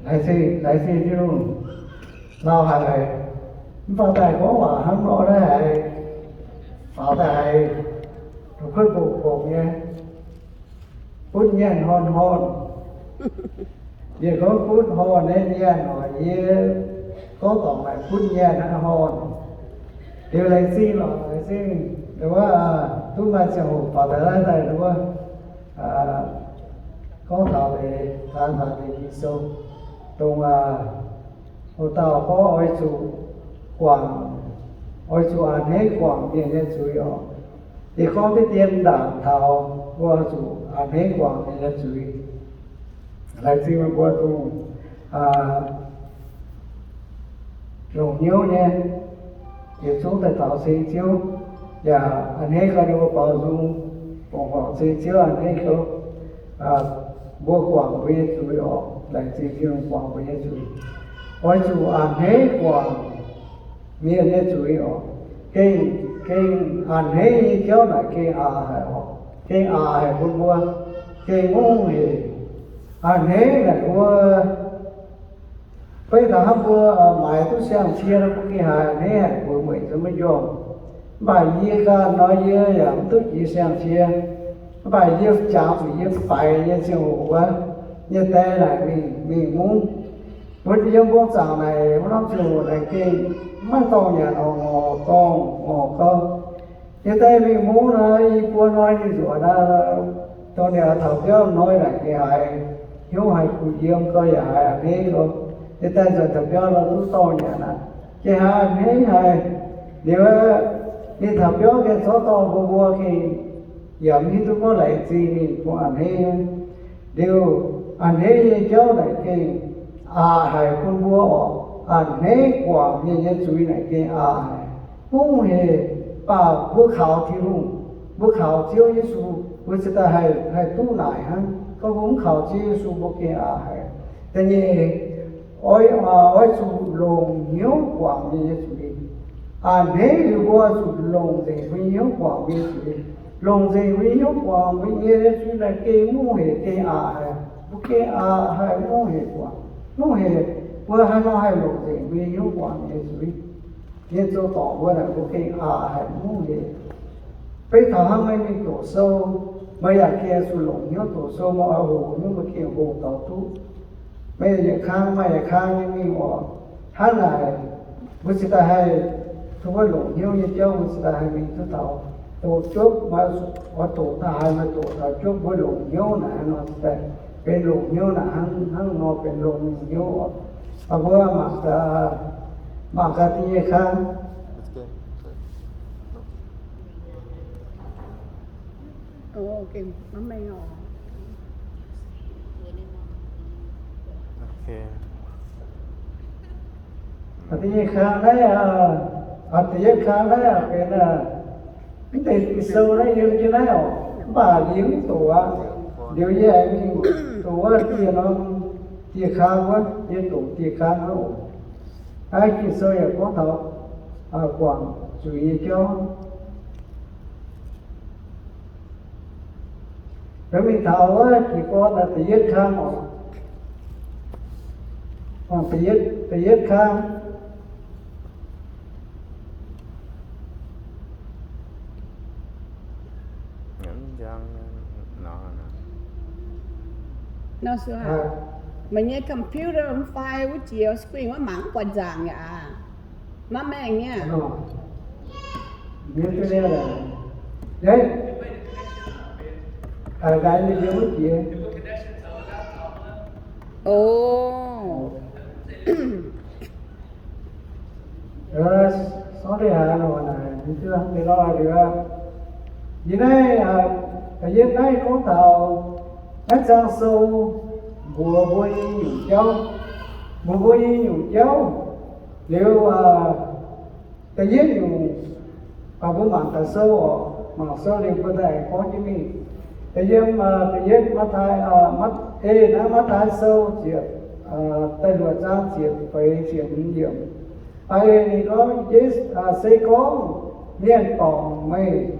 Laengz zingh, laengz zingh Tin-Hungh lauh haic, mv baac daaih gorngv waac hnangv nor naaiv haiz, faaux daaih haiz, kuv kuv mbong mbong nyei, butv nyaanh horn horn. Yie gorngv butv horn naaiv nyaanh oc, yie gorngv dorngc naaic butv nyaanh naaiv horn. Liuz laengz zingh lorqc, laengz zingh. Nduov, duqv maaih ziangh hoc faaux daaih naaiv daaih nduov, gorngv taux deix, taux deix Ging-Sou, dongh oix dauh gorngv oix zuqc guangc, oix zuqc a'hneiv guangc mienh nyei zuiz oc. Yie gorngv diqv dien ndaangc taux mbuo oix zuqc a'hneiv guangc mienh nyei zuiz. Laengz zingh meih mbuo dongh longc hnyouv nyei, yietc zungv daaih taux seng Ziouv, yaac a'hneiv gau ninh mbuo baaux nzung, guangc horc seng Ziouv a'hneiv gau, mbuo guangc mbuo nyei zuiz oc. Laengz zingh Tin-Hungh guangc mbuo nyei zuiz. Oix zuqc a'hneiv guangc mienh nyei zuiz oc. Gengh, gengh a'hneiv nyei jauv naaic gengh aqc haic oc. Gengh aqc haic bun mbuo, gengh mungv hec. A'hneiv naaic mbuo beiv taux hnangv mbuo maaiz duqv siang-cie nor, mbuo gengh haiz a'hneiv haic, mbuo mueic zungv maiv njormh. Mv baac yie ganh nor, yie yaac mv duqv jiex siang-cie. Mv baac yie jangx zuqc yie faix nyei ziangh hoc wuov, yie die naaic mingh, mingh mungv. Mbuo yiem mbong zaangc naaic, wuov norm ziangh hoc naaic gengh maiv dorngh nyanc orqc, ngorc dorngh ngorc gau. Yie die mingh mungv nor, i buo hnoi ninh nzuonx nor, dongh ninh taux biauv hnoi naaic gengh haiz hnyouv haiz kuh yiem gau yaac haiz a'hneiv gau. Yie die nzuonx taux biauv nor duqv dorngh nyanc aqv, gengh haiz a'hneiv haic. Liuz ninh taux biauv gengh zorqv dorh mbuo, mbuo gengh yaac mv hiuv duqv gorngv laengz zingh ninh bun a'hneiv. Liuz a'hneiv nyei jauv naaic gengh aqc haic bun mbuo oc. A'hneiv guangc mienh nyei zuiz naaic gengh aqc haic, mungv hec. Mv baac mbuo kaux Tin-Hungh, mbuo kaux Ziouv Yesu, mbuo cingx daaih haih, haih duqv naaic hnangv. Gorngv mbuo mv kaux Ziouv Yesu, mbuo gengh aqc haic. Da'nyeic, oix, oix zuqc longc hnyouv guangc mienh nyei zuiz. A'hneiv liuz mbuo zuqc longc nzengc mbuo nyei hnyouv guangc mbuo nyei zuiz. Longc nzengc mbuo nyei hnyouv guangc mbuo nyei zuiz naaic gengh mungv hec, gengh aqc haic. Mbuo gengh aqc haic, mungv hec guangc. Mungv hec, mbuo haaix nor haih longc nzengc mbuo nyei hnyouv guangc mienh nyei zuiz? Yie zoux dorngc mbuo naaic, mbuo gengh aqc haic, mungv hec. Beiv taux hnangv meih mingh doqc sou, meih yaac gengh zuqc longc hnyouv doqc sou, meih oix hoqc hnyouv meih gengh hoqc taux duqv. Meih yietc kang maaih yietc kang nyei mingh oc. Hnangv naaic, mbuo cingx daaih haih tov wuov longc hnyouv nyei jauv, mbuo cingx daaih haih mingh duqv taux. Doqc jopv, meih oix doqc daaih haaix, meih doqc taux jopv, mbuo longc hnyouv naaic hnangv nor cingx daaih benx longc hnyouv naaic hnangv, hnangv nor benx longc hnyouv oc. Mbuo mangc gaax, mangc gaax da'nyeic kang. Da'nyeic kang naaiv, da'yietv kang naaiv benx mv deix Ging-Sou naaiv yiem jienv naaiv oc. Mv baac yie mv doqc aqv. Liuz yie aengx mingh doqc wuov dieh norm, dieh kang wuov, yie doqc dieh kang wuov oc. Naaiv Ging-Sou yaac gorngv taux guangc zuiz nyei jauv. Mingh taux wuov jiez gorn da'yietv kang oc. Da'yietv kang. Meih nyei computer mv fai wuov jiex screen wuov mangc mv buatc nzaangc aqv. Maiv maengh nyei. Sorry haic, yie naaiv da'yietv naaiv gorngv taux naaiv zaang sou mbuox mbuo nyei nyungc jauv, mbuox mbuo nyei nyungc jauv. Liuz Da'yietv nyungc, mbuo mangc gaax sou oc, mangc sou liuz mbuo daaih gorngv jienv mingh. Da'yietv, da'yietv Matv^taai, Matv^, ei, naaiv Matv^taai Sou ziepc, da'luoqc zaang ziepc feix ziepc hmz yiemc. Aa, ninh gorngv, Se gorngv mienh dorngc meih,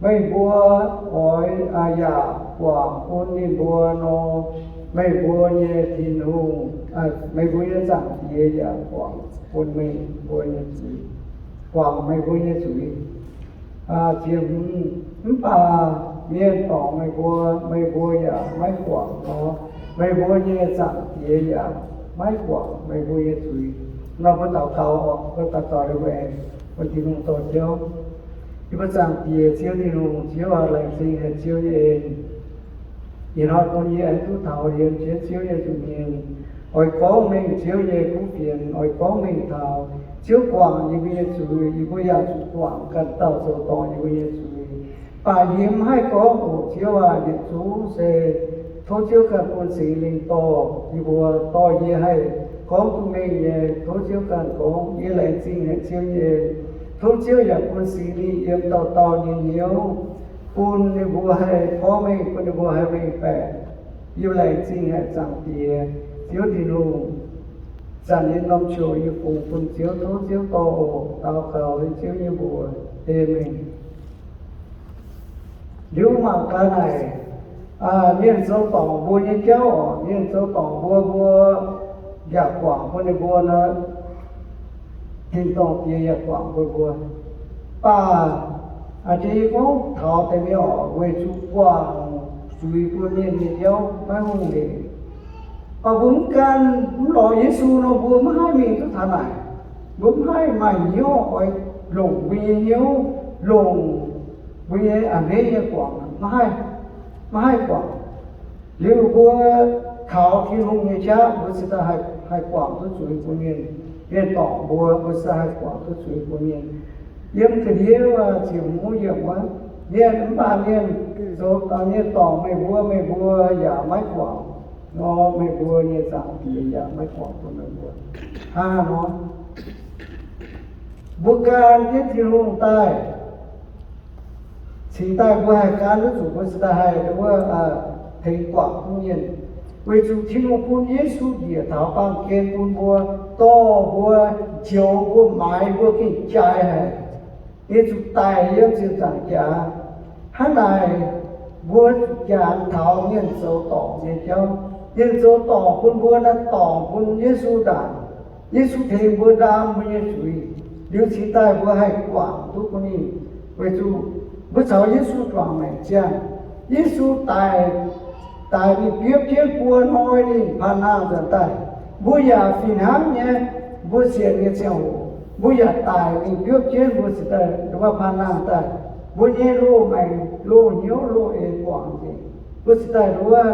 meih mbuo oix, yaac guangc bun ninh mbuo nor, meih mbuo nyei Tin-Hungh, meih mbuo nyei Zaangc Diex yaac guangc bun meih mbuo nyei zuiz, guangc meih mbuo nyei zuiz. Ziepc hmz, Mv baac mienh dorngc meih mbuo, meih mbuo yaac maiv guangc nor, meih mbuo nyei Zaangc Diex yaac maiv guangc meih mbuo nyei zuiz. Nor mbuo daux gaux oc, mbuo daux gaux liuz mbuo aengx bun Tin-Hungh dorh jauv. Yie mbuo Zaangc Diex Ziouv Tin-Hungh, Ziouv aac, laengz zingh haic Ziouv nyei en. Ih hnoi bun yie aengx duqv taux liemh jiex Ziouv nyei nza'hmien, oix gorngv mengh Ziouv nyei kuv fienx, oix gorngv mengh taux Ziouv guangc yie mbuo nyei zuiz, yie mbuo yaac zuqc guangc ganh dauh zoux dorngc yie mbuo nyei zuiz. Baac yie mv haih gorngv oc, Ziouv aac, yietc zungv se tov Ziouv ganh bun Singx Lingh dorh yie mbuo, dorh yie haih gorngv duqv mengh nyei. Tov Ziouv ganh gorngv. Yie laengz zingh haic Ziouv nyei en. Tov Ziouv yaac bun Singx Lingh yiem dauh dauh nyei hnyouv, bun ninh mbuo haih porv mengh, bun ninh mbuo haih mengh baeqc. Yie laengz zingh haic Zaangc Diex, Ziouv Tin-Hungh. Zanc yie norm qouc yie fungx bun Ziouv, tov Ziouv dorh oc. Daux gaux yiem Ziouv nyei mbuox. Aamen. Liuz mangc gaax naaic, mienh zoux dorngc mbuo nyei jauv oc. Mienh zoux dorngc mbuo, mbuo yaac guangc bun ninh mbuo nor, Tin-dorngh Diex yaac guangc bun mbuo. Mv baac a'jang yie gorngv taux deix mienh oc, weic zuqc guangc zuiz bun mienh nyei jauv maiv hungh hec. Mv baac mbuo mv gan, mv lorz Yesu nor, mbuo maiv haih mingh duqv taux naaic. Mbuo mv haih maaih hnyouv oix longc mbuo nyei hnyouv, longc mbuo nyei a'hneiv nyei guangc, maiv haih, maiv haih guangc. Liuz mbuo kaux Tin-Hungh nyei qaqv, mbuo cingx daaih haih guangc duqv zuiz bun mienh. Mienh dorngc mbuo, mbuo cingx daaih haih guangc duqv zuiz bun mienh. Yiem ga'ndiev ziepc hmz yiemc wuov, mienh, mv baac mienh zoux, mienh dorngc meih mbuo, meih mbuo yaac maiv guangc nor, meih mbuo nyei Zaangc Diex yaac maiv guangc bun meih mbuo. Hnangv nor, mbuo gan jienv Tin-Hungh daaih, cingx daaih mbuo haih gan duqv zuqc mbuo cingx daaih haih wuov, tengx guangc duqv mienh. Weic zuqc Tin-Hungh bun Yesu njiec taux baamh gen bun mbuo, dorh mbuo, njoux mbuo, maaiz mbuo gengh jaaix haic. Yie zuqc daic yiem ziepc nzaangc jaax. Hnangv naaic, mbuo zuqc jangx taux mienh zoux dorngc nyei jauv. Mienh zoux dorngc bun mbuo naaiv, dorngc bun Yesu ndaangc. Yesu tengx mbuo ndaam mbuo nyei zuiz. Liuz cingx daaih mbuo haih guangc duqv bun ninh, weic zuqc mbuo caux Yesu juangc maengc ziangh. Yesu daic, daic mingh biopv jienv buo hnoi ninh paan nangh nzuonx daaih. Mbuo yaac fih hnangv nyei, mbuo sienx nyei ziangh hoc mbuo yaac daic mingh biopv jienv, mbuo cingx daaih ndongc wuov paan nangh daaih. Mbuo nyei loz-maengc, loz-hnyouv, loz-eix guangc nzengc. Mbuo cingx daaih ndongc wuov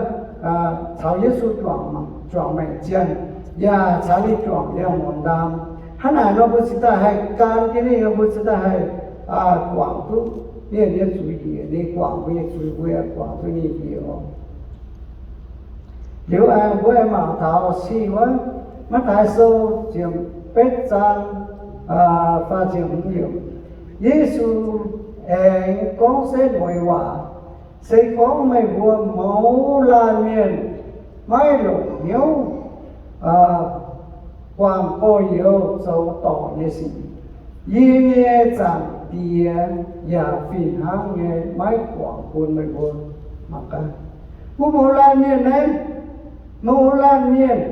caux Yesu juangc, juangc maengc ziangh, yaac caux ninh juangc liangx-muonz ndaam. Hnangv naaic nor mbuo cingx daaih haih gan jienv ninh, mbuo cingx daaih haih guangc duqv mienh nyei zuiz njiec. Ninh guangc mbuo nyei zuiz, mbuo yaac guangc duqv ninh njiec oc. Liuz aengx mbuo aengx mangc taux sih wuov, Matv^taai Sou ziepc betv zaang faah ziepc hmz yiemc. Yesu aengx gorngv setv mueiz waac, Se gorngv meih mbuo mouz laanh mienh maiv longc hnyouv guangc gorx-youz zoux dorngc nyei sic, yie nyei Zaangc Diex yaac fih hnangv nyei maiv guangc bun meih mbuo. Mangc gaax, mbuo mouz laanh mienh naaiv, mouz laanh mienh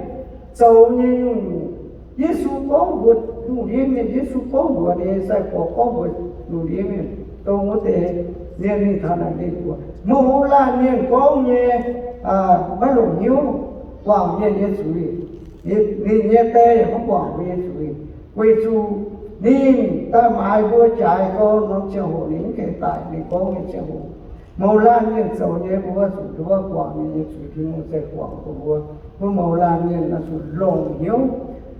zoux nyei nyungc-nyungc, Yesu gorngv mbuox lungh ndiev mienh, Yesu gorngv mbuox ninh nyei sai-gorx, gorngv mbuox lungh ndiev mienh, dongh wuov deix mienh mingh taux naaic ninh mbuox, mouz laanh mienh gorngv nyei maiv longc hnyouv guangc mienh nyei zuiz, ninh nyei die yaac maiv guangc mbuo nyei zuiz, weic zuqc ninh daaih maaiz mbuo jaaix gau norm ziangh hoc ninh mv gaengh daic, ninh gorngv nyei ziangh hoc. Mouz laanh mienh zoux nyei, mbuo zuqc nduov guangc ninh nyei zuiz, Tin-Hungh se guangc bun mbuo. Mbuo mouz laanh mienh oix zuqc longc hnyouv.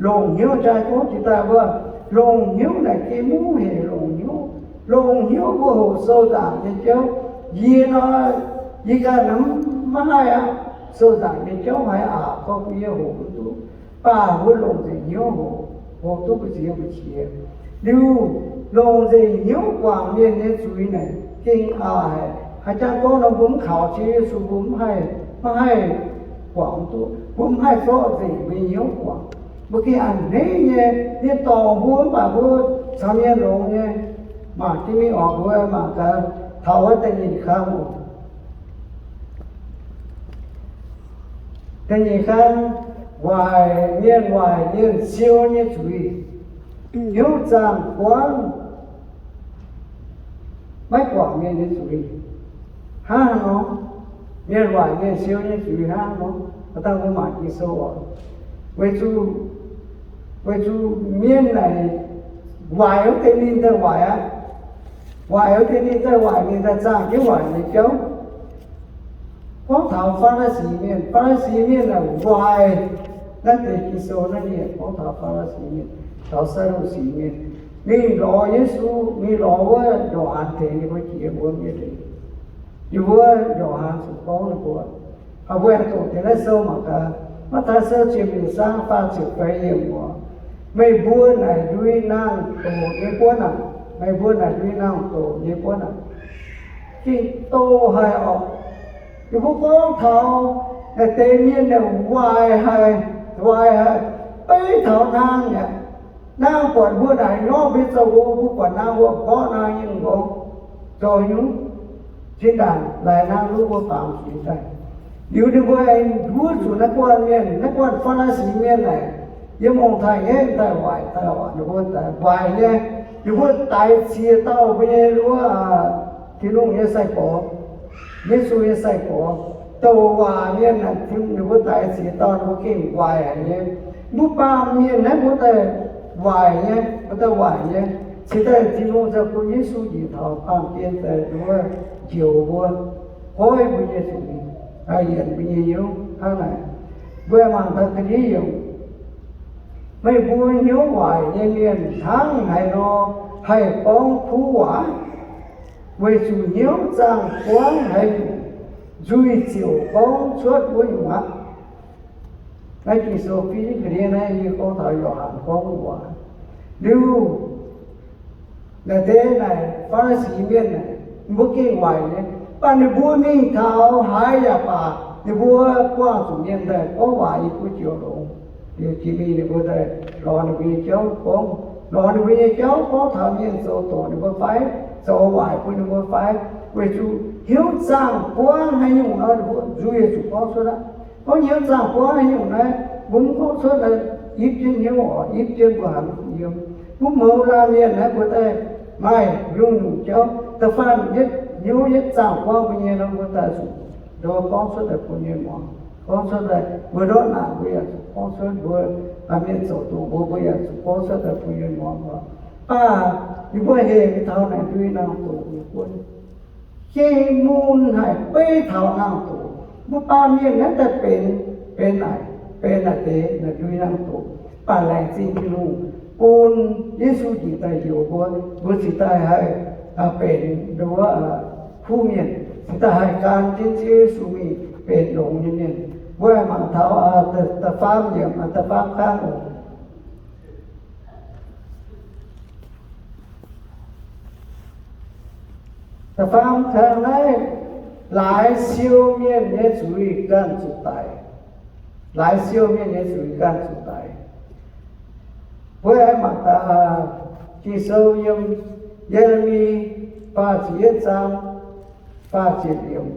Longc hnyouv jaaix gorngv jiex daaih wuov, longc hnyouv naaic gengh mv hec longc hnyouv. Longc hnyouv mbuo hoqc sou nzaangc nyei jauv. Yie nor, yie ganh mv, maiv haih aqv. Sou nzaangc nyei jauv haiz aqc gorngv bun yie hoqc mv duqv. Mv baac mbuo longc nzengc hnyouv hoqc. Hopv duqv mbu'ziex mbu'qiex. Liuz longc nzengc hnyouv guangc mienh nyei zuiz naaic gengh aac haic. Haaix jangv gorngv nor mbuo mv kaux Ziouv Yesu, mbuo mv haih, mv haih guangc duqv, mbuo mv haih zorqv nzengc mbuo nyei hnyouv guangc. Mbuo gengh a'hneiv nyei, mienh dorngc mbuo mv baac mbuo caux mienh longx nyei. Mangc jienv mingh oc, mbuo mangc gaax taux wuov da'nyeic kang oc. Da'nyeic kang, waaic, mienh waaic mienh siou nyei zuiz. Hnyouv zaangh buangv, maiv guangc mienh nyei zuiz hnangv nor. Mienh waaic mienh siou nyei zuiz hnangv nor. Aa dangh mbuo mangc Ging-Sou oc. Weic zuqc, weic zuqc mienh naaic waaic wuov deix ninh daaih waaic aqv. Waaic wuov deix ninh daaih waaic, ninh daaih zaangh jienv waaic nyei jauv. Gorngv taux Faa^li^si Mienh, Faa^li^si Mienh naaic waaic naaiv deix Ging-Sou naaiv, ninh gorngv taux Faa^li^si Mienh, taux Saa^lu^si Mienh, mingh lorz Yesu, mingh lorz wuov Yo^han tengx ninh mbuo jiex wuom nyei leiz. Yie mbuo Yo^han zuqc gorngv ninh mbuo, aa, mbuo aengx doqc taux naaiv sou mangc gaax. Matv^taai Sou ziepc nyeic zaang faah ziepc feix yiemc oc. Meih mbuo naaic ndui nangh doqc nyei buonv aac, meih mbuo naaic ndui nangh doqc nyei buonv aac. Gengh doh haic oc. Yie mbuo gorngv taux naaic deix mienh naaic waaic haic, waaic haic, beiv taux naang mi'aqv. Naang buatc mbuo naaic nyorqv mbuo zoux hlo, mbuo buatc naang mbuo mborqv naang nyei nqorngv zoux nyungc. Zinh ndaangc laaix naang luv mbuo baamz zuiz daaih. Liuz ninh mbuo aengx nduov zuqc naaiv guanh mienh, naaiv guanh Faa^li^si Mienh naaic, yiem ong-taaix-ngaeqv daaih waaic, daaih waaic ninh mbuo daaih waaic nyei. Ninh mbuo daix ziex dauh mbuo nyei wuov Tin-Hungh nyei sai-gorx, Yesu nyei sai-gorx, douc waac mienh naaic, ninh mbuo daix ziex dauh ninh mbuo gengh waaic haic nyei. Mbuo baamh mienh naaiv mbuo daaih waaic nyei, mbuo daaih waaic nyei. Cingx daaih Tin-Hungh ziouc bun Yesu njiec taux baamh gen daaih wuov njoux mbuo, goiv mbuo nyei zuiz, yienc mbuo nyei hnyouv hnangv naaic. Mbuo mangc taux da'nyeic yiemc, meih mbuo hnyouv waaic nyei mienh hnangv haaix nor haih gorngv kuv waac? Weic zuqc hnyouv zaangh buangv haaix nyungc, nzuih ziouc gorngv cuotv wuov nyungc aqv. Naaiv Ging-Sou fih ga'ndiev naaiv yie gorngv taux Yo^han gorngv waac. Liuz naaic deix naaic Faa^li^si Mienh naaic, ninh mbuo gengh waaic nyei, mv baac ninh mbuo mingh taux haaix yaac baac ninh mbuo buangh zuqc mienh daaih gorngv waac yie mbuo ziouc longx. Liuz jiex mingh ninh mbuo daaih lorz ninh mbuo nyei jauv gorngv, lorz ninh mbuo nyei jauv gorngv taux mienh zoux doqc ninh mbuo fai, zoux waaic bun ninh mbuo fai, weic zuqc hnyouv zaangh buangv haaix nyungc nor ninh mbuo nzuih zuqc gorngv cuotv aqv. Gorngv hnyouv zaangh buangv haaix nyungc naaiv, mbuo mv gorngv cuotv naaiv, ipv jienv hnyouv oc, ipv jienv mbuo haiz mv duqv yiem. Mbuo mouz laanh mienh naaiv mbuo daaih maaih nyungc-nyungc jauv da'faanh yietv hnyouv yietv zaangh buangv mbuo nyei nor, mbuo daaih zuqc ndo gorngv cuotv daaih bun mienh muangx. Gorngv cuotv daaih mbuo ndortv naanc mbuo yaac zuqc gorngv cuotv, mbuo mienh zoux doqc mbuo, mbuo yaac zuqc gorngv cuotv daaih bun mienh muangx oc. Mv baac ninh mbuo hengx taux naaic ndui nangh doqc nyei buonv, gengh mun haic, beiv taux nangh doqc. Mbuo baamh mienh naaiv daaih benx, benx naaic, benx naaic deix naaic ndui nangh doqc. Mv baac laengz zingh Tin-Hungh bun Yesu njiec daaih njoux mbuo, mbuo cingx daaih haih benx nduov kuv mienh, cingx daaih haih gan jienv Ziouv Yesu mingh benx longx nyei mienh. Mbuo mangc taux da'faam yiemc, da'faam kang oc. Da'faam kang naaiv, laaix siou mienh nyei zuiz ganh zuqc daic. Laaix siou mienh nyei zuiz ganh zuqc daic. Mbuo aengx mangc gaax Ging-Sou yiem Ye^le^mi faah ziepc yietv zaang faah ziepc yiemc.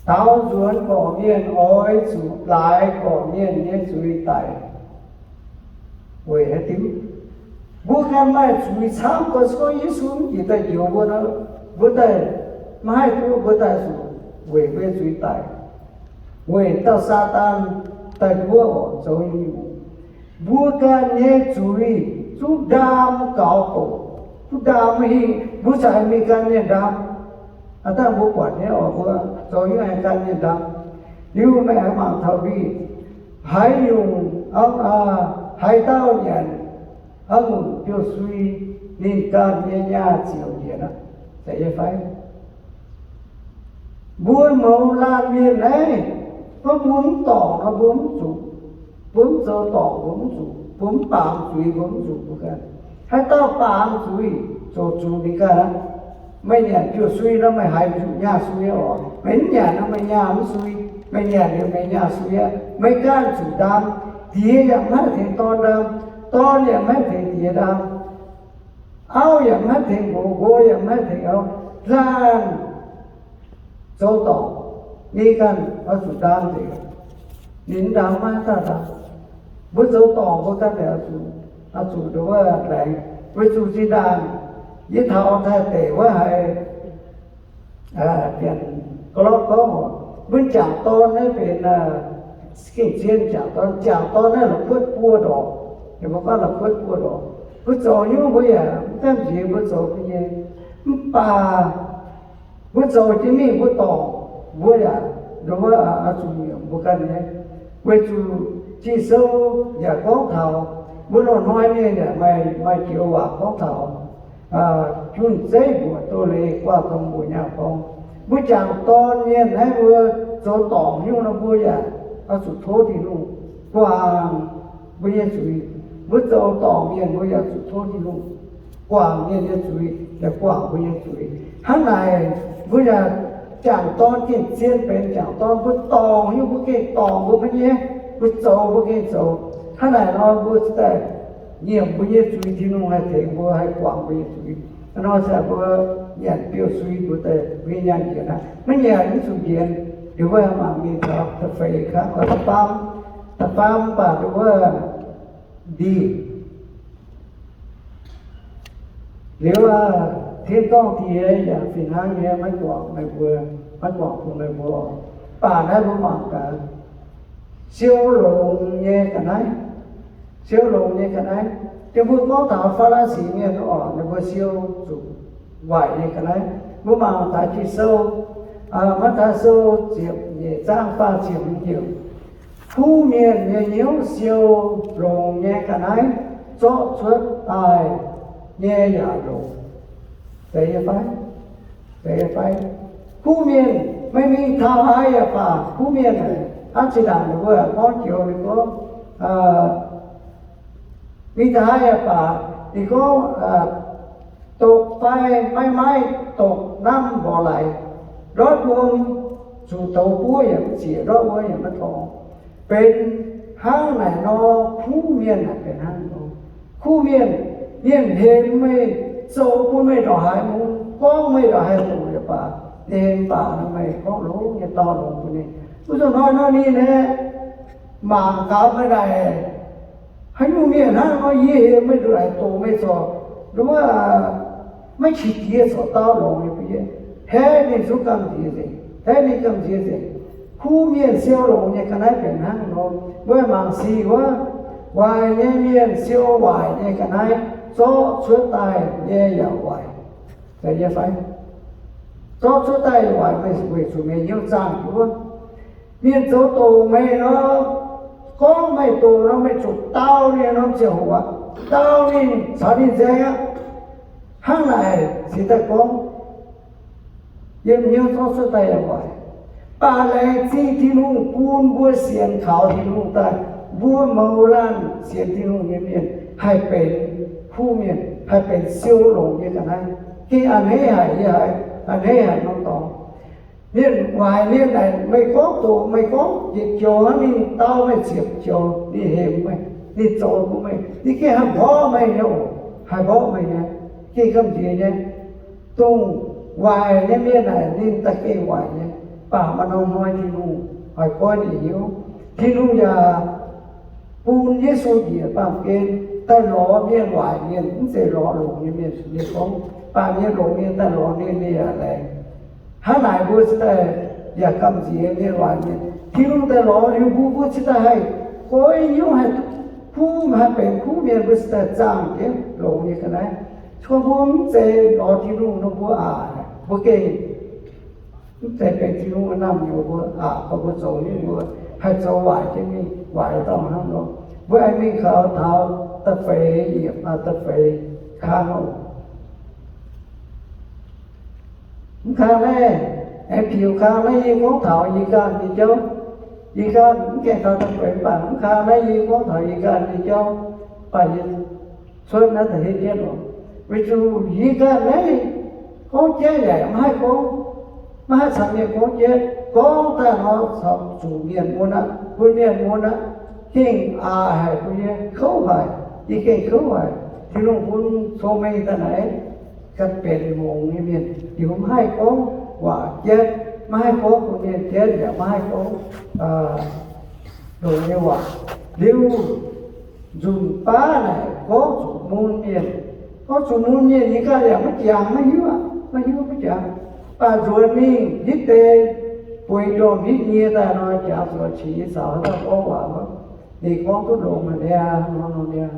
Daaux nzuonx gorqv-mienh oix zuqc laaix gorqv-mienh nyei zuiz daic. Weic haaix diuc? Mbuo ganh maaih zuiz camv, gorngv se gorngv Yesu mv njiec daaih njoux mbuo nor, mbuo daaih maiv haih duqv, mbuo daaih zuqc weic mbuo nyei zuiz daic. Weic dauh Saadaan daaih nduov oc, zoux nyungc mbuo ganh nyei zuiz zungv ndaam gaux doqc, zungv ndaam maiv hingh, mbuo caux mingh gan mienh ndaam. Aa, dangh mbuo buatc nyei oc, mbuo zoux nyungc aengx gan mienh ndaam. Liuz meih aengx mangc taux mbuo haaix nyungc, haaix dauh nyanc a'ngunc biouv-sui, ninh ganh nyei nyaah ziouc njiec aqv, zeiz nyei fai? Mbuo mouz laanh mienh naaiv, gorngv mbuo mv dorngc nor mbuo mv zuqc Mbuo mv zoux dorngc mbuo mv zuqc, mbuo mv baamz zuiz mbuo mv zuqc mbuo ganh. Haaix dauh baamz zuiz zoux zuqc ninh ganh aqv. Meih nyanc biouv-sui nor meih haiz zuqc nyaah sui oc. Meih mv nyanc nor meih nyaah mv sui. Meih nyanc liuz meih nyaah sui aqv. Meih ganh zuqc ndaam. Diex yaac mv haih tengx dorn ndaam. Dorn yaac mv haih tengx diex ndaam. Auv yaac mv haih tengx nqox, nqox yaac mv haih tengx auv. Laanh zoux dorngc, ninh ganh oix zuqc ndaam nzengc. Ninh mv ndaam maiv daaih ndaam. Mbuo zoux dorngc mbuo ganh oix zuqc, oix zuqc nduov laengz. Weic zuqc zinh ndaangc yie taux Taiv deic wuov haiz Janx-Gorlorv gorngv oc, mbuo jangc dorn naaiv benx gengh zien jangc dorn. Jangc dorn naaiv la'kuotv buo ndorqc. Mbuo gorngv la'kuotv buo ndorqc. Mbuo zoux nyungc mbuo yaac mv gamh nziex mbuo zoux nyei. Mv baac mbuo zoux jiex mingh mbuo dorngc, mbuo yaac nduov oix zuqc nyiemc mbuo ganh nyei. Weic zuqc Ging-Sou yaac gorngv taux mbuo loz-hnoi mienh yaac maaih joux waac gorngv taux junh zeiv mbuoqc doz-leiz guaax dongh mbuoqc nyaah gorngv. Mbuo jangc dorn mienh naaiv mbuo zoux dorngc nyungc nor mbuo yaac oix zuqc tov Tin-Hungh guangc mbuo nyei zuiz. Mbuo zoux dorngc mienh mbuo yaac zuqc tov Tin-Hungh guangc mienh nyei zuiz, yaac guangc mbuo nyei zuiz. Hnangv naaic mbuo yaac jangc dorn gengh zien benx jangc dorn. Mbuo dorngc nyungc mbuo gengh dorngc mbuo nyei, mbuo zoux mbuo gengh zoux. Hnangv naaic nor mbuo cingx daaih nyiemc mbuo nyei zuiz, Tin-Hungh haih tengx mbuo, haih guangc mbuo nyei zuiz. Hnangv nor se mbuo nyanc biouv-sui mbuo daaih mbuo nyei nyaanh njiec aqv. Maiv nyanc mv zuqc njiec. Liuz wuov mangc mingh taux da'feix kangv, da'faam, da'faam mv baac nduov ndih. Liuz aac, tin-dorngh diex yaac fih hnangv nyei maiv guangc meih mbuo, maiv guangc bun meih mbuo. Mv baac naaiv mbuo mangc gaax siou longx nyei ga'naaiv. Siou longx nyei ga'naaiv. Dongh mbuo gorngv taux Faa^li^si mienh oc, ninh mbuo siou zuqc waaic nyei ga'naaiv. Mbuo mangc taux Ging-Sou, Matv^taai Sou ziepc nyeic zaang faah ziepc hmz yiemc. Kuv mienh nyei hnyouv siou longx nyei ga'naaiv zorqv cuotv daaih nyei yaac longx. Zeiz nyei fai? Zeiz nyei fai? Kuv mienh, meih mingh taux haaix yaac baac, kuv mienh, hnangv zinh ndaangc ninh mbuo gorngv joux ninh gorngv, mingh taux haaix yaac baac, ninh gorngv, doqc fai maiv maaih, doqc namv mborqv laaix, ndortv wuom zuqc douz buov yaac mv zieqc, ndortv wuom yaac maiv torngx. Benx hnangv naaic nor, kuv mienh aah, benx hnangv nor. Kuv mienh, mienh hemx meih, zoux bun meih ndongc haaix mungv, gorngv meih ndongc haaix doqc yaac baac, ninh hemx baac nor meih gorngv longx nyei dau longx bun ninh. Wuov zanc hnoi nor ninh aeqv, mangc gaax meih naaic, haaix nyungc mienh hnangv nor, yie hemx meih ndongc haaix doqc meih corc, nduov, maiv qiex jiez corc dau longx nyei bun yie. Haeqv ninh zungv gamh nziex nzengc, haeqv ninh gamh nziex nzengc. Kuv mienh siou longx nyei ga'naaiv benx hnangv nor. Mbuo mangc sic wuov, waaic nyei mienh siou waaic nyei ga'naaiv zorqv cuotv daaih nyei yaac waaic. Zeiz nyei fai? Zorqv cuotv daaih waaic meih weic zuqc meih hnyouv zaangh wuov. Mienh zoux doqc meih nor, gorngv meih doqc nor, meih zuqc dau ninh norm ziangh hoc aqv, dau ninh caux ninh nzaeng aqv. Hnangv naaic cingx daaih gorngv yiem hnyouv zorqv cuotv daaih yaac waaic. Baac laengz zingh Tin-Hungh bun mbuo sienx kaux Tin-Hungh daaih, mbuo mouz laanh sienx Tin-Hungh nyei mienh haih benx kuv mienh, haih benx siou longx nyei ga'naaiv. Gengh a'hneiv haic, yie haiz a'hneiv haic norm dorngx. Mienh waaic mienh naaic, meih gorngv doqc, meih gorngv yietc joux hnangv, ninh dau meih ziepc joux, ninh hemx meih, ninh zoux bun meih, ninh gengh haih mborqv meih nyei oc, haih mborqv meih nyei, gengh gamh nziex nyei. Dongh waaic nyei mienh naaic ninh daaih gengh waaic nyei, baac maaih norm hnoi Tin-Hungh haih goiv ninh hnyouv. Tin-Hungh yaac bun Yesu njiec baamh gen daaih lorz mienh waaic mienh, mv zeiz lorz longx nyei mienh. Ninh gorngv baac mienh longx mienh daaih lorz ninh, ninh yaac laengz. Hnangv naaic mbuo cingx daaih yaac gamh nziex mienh waaic mienh. Tin-Hungh daaih lorz liuz mbuo, mbuo cingx daaih haih goiv hnyouv, haih kuv, haih benx kuv mienh, mbuo cingx daaih zaangh jienv longx nyei ga'naaiv. Gorngv mbuo mv zeiz lorz Tin-Hungh nor, mbuo aac, mbuo gengh mv zeiz benx Tin-Hungh naamh nyouz, mbuo aac, gorngv mbuo zoux nyungc mbuo haih zoux waaic jienv mingh, waaic dauh hnangv nor. Mbuo aengx mingh kaux taux da'feix yiemc, da'feix kang oc. Mv kang naaiv, aengx piux kang naaiv yie gorngv taux yie ganh nyei jauv. Yie ganh mv gaengh taux da'feix, mv baac mv kang naaiv yie gorngv taux yie ganh nyei jauv, mv baac yie cuotv naaiv da'hietv jienv oc. Weic zuqc yie ganh naaiv gorngv jienv yaac mv haih gorngv, maiv haih caux mienh gorngv jienv. Gorngv daaih nor caux zuqc mienh mun aqv, bun mienh mun aqv, gengh aax haic bun yie, kouv haic. Yie gengh kouv haic. Tin-Hungh bun cong-mengh daaih naaiv ganh benx longx nyei mienh, liuz maiv haih gorngv waac jienv, maiv haih gorngv bun mienh jienv, yaac maiv haih gorngv longx nyei waac. Liuz nzunc baav naaic gorngv zuqc mun mienh, gorngv zuqc mun mienh, yie ganh yaac maiv jangx, maiv hiuv, maiv hiuv, maiv jangx. Mv baac nzuonx mingh hitv deix bueix ndorm hitv nyie daaih nor, jangx zuqc qiex nyei caux haaix dauh gorngv waac, ninh gorngv duqv longx haic niaa, nor nor niaa.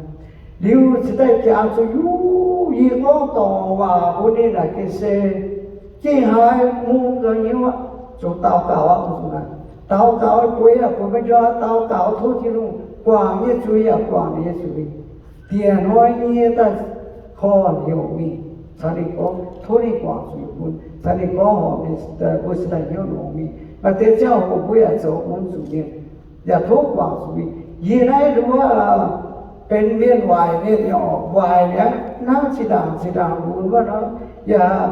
Liuz cingx daaih jangx zuqc yuv yie gorngv dorngc waac bun ninh naaic gengh se, gengh haiz mun gauh hnyouv aqv. Zoux daux gaux aqv, daux gaux bueix yaac bueix maiv njoux, daux gaux tov Tin-Hungh guangc nyei zuiz yaac guangc ninh nyei zuiz. Diec hnoi nyie daaih korv-hnyouv mingh caux ninh gorngv, tov ninh guangc zuiz bun, caux ninh gorngv horpc ninh, mbuo cingx daaih hnyouv longx mingh. Maaih deix ziangh hoc mbuo yaac zoux bun zuqc mienh, yaac tov guangc zuiz. Yie naaiv wuov benx mienh waaic mienh nyei orqc, waaic mi'aqv, hnangv zinh ndaangc zinh ndaangc lunx wuov nor, yaac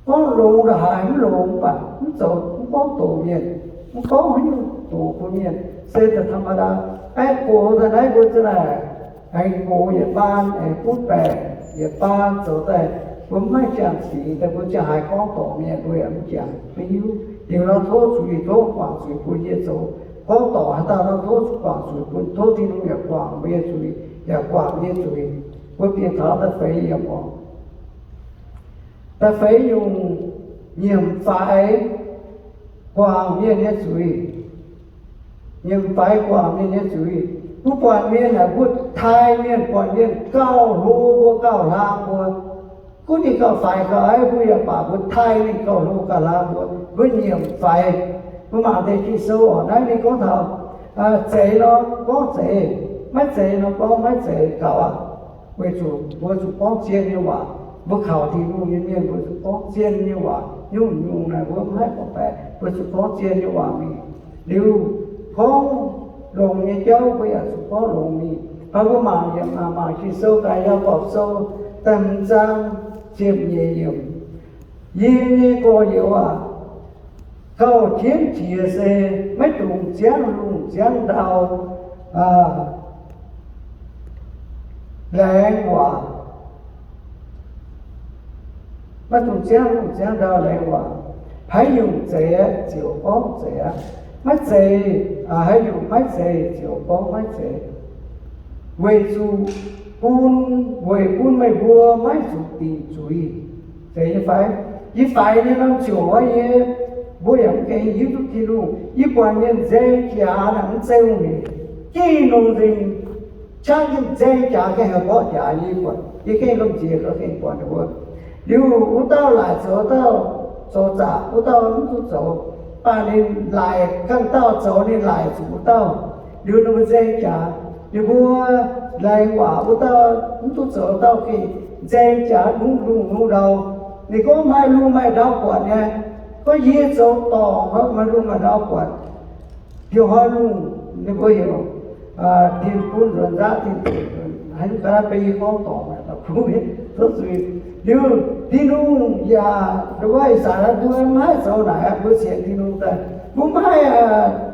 gorngv longx ndongc haaix mv longx, mv baac mv zoux, mv gorngv doqc mienh, mv gorngv haaix nyungc doqc bun mienh, se da'ta'madaa. Aeqv, gox daaih naaiv mbuo za'naaic aengx gox yietc baan, aengx butv baengc yietc baan zoux daaih, mbuo mv maaih jangx cingx daaih, mbuo ziangh haaix gorngv dorngc mienh mbuo yaac mv jangx, mv hiuv. Liuz nor tov zuiz, tov guangc zuiz bun yie zoux. Gorngv dorngc haaix dauh nor tov zuqc guangc zuiz bun, tov Tin-Hungh yaac guangc mbuo nyei zuiz, yaac guangc mbuo nyei zuiz. Mbuo bieqc taux da'feix yiemc oc. Da'feix nyungc, nyiemc faix guangc mienh nyei zuiz. Nyiemc faix guangc mienh nyei zuiz. Mbuo buatc mienh aeqv, mbuo taaih mienh, buatc mienh gauh hlo mbuo, gauh hlang mbuo, gunv ninh gauh faix gauh aiv mbuo yaac baac mbuo taaih ninh gauh hlo gauh hlang mbuo, mbuo nyiemc faix. Mbuo mangc deix Ging-Sou oc, naaiv ninh gorngv taux, zeiz nor gorngv zeiz, maiv zeiz nor gorngv maiv zeiz gauh aqv. Weic zuqc mbuo zuqc gorngv zien nyei waac. Mbuo kaux Tin-Hungh nyei mienh mbuo zuqc gorngv zien nyei waac. Nyungc-nyungc naaic mbuo mv haih gorngv baeqc, mbuo zuqc gorngv zien nyei waac mingh. Liuz gorngv longx nyei jauv mbuo yaac zuqc gorngv longx mingh. Mv baac mbuo mangc yiemc, mangc Ging-Sou daaih, Yaagorpc Sou da'hmz zaang ziepc nyeic yiemc. Yie nyei gorx-youz aac, gauh jienv jiex se maiv dungx ziangv lungh ziangv ndau laengz waac. Maiv dungx ziangv lungh ziangv ndau laengz waac. Haaix nyungc zeiz ziouc gorngv zeiz aqv. Maiv zeiz, haaix nyungc maiv zeiz ziouc gorngv maiv zeiz, weic zuqc bun, weic bun meih mbuo maiv zuqc dingc zuiz. Zeiz nyei fai? Yie faix nyei norm ziouc wuov, yie, mbuo yaac mv gaengh hiuv duqv Tin-Hungh. Yie buatc mienh nzaeng jaax naaic mv zeiz hungh hec, jiex nongc nzengc, qaqv jienv nzaeng jaax gaengh haih mborqv jaax. Yie buatc, yie gengh lomh nziex gengh buatc ninh mbuo. Liuz wuov dauh laaic zoux, dauh zoux zaqc, wuov dauh mv duqv zoux. Mv baac ninh laaic ganh dauh zoux, ninh laaic zuqc wuov dauh. Liuz ninh mbuo nzaeng jaax, ninh mbuo laengz waac, wuov dauh mv duqv zoux, dauh gengh nzaeng jaax nuqv lungh nuqv ndau. Ninh gorngv maaih lungh maaih ndau buatc nyei. Gorngv yie zoux dorngc nor maaih lungh maaih ndau buatc. Diuh hnoi lungh ninh mbuo heuc, tin bun nzuonx nzaqv, tin bun nzuonx, haaix nyungc ga'naaiv beiv yie gorngv dorngc, tov zuiz. Liuz Tin-Hungh yaac, wuov ih zanc mbuo maiv haih zoux naaic, mbuo sienx Tin-Hungh daaih, mbuo maiv haih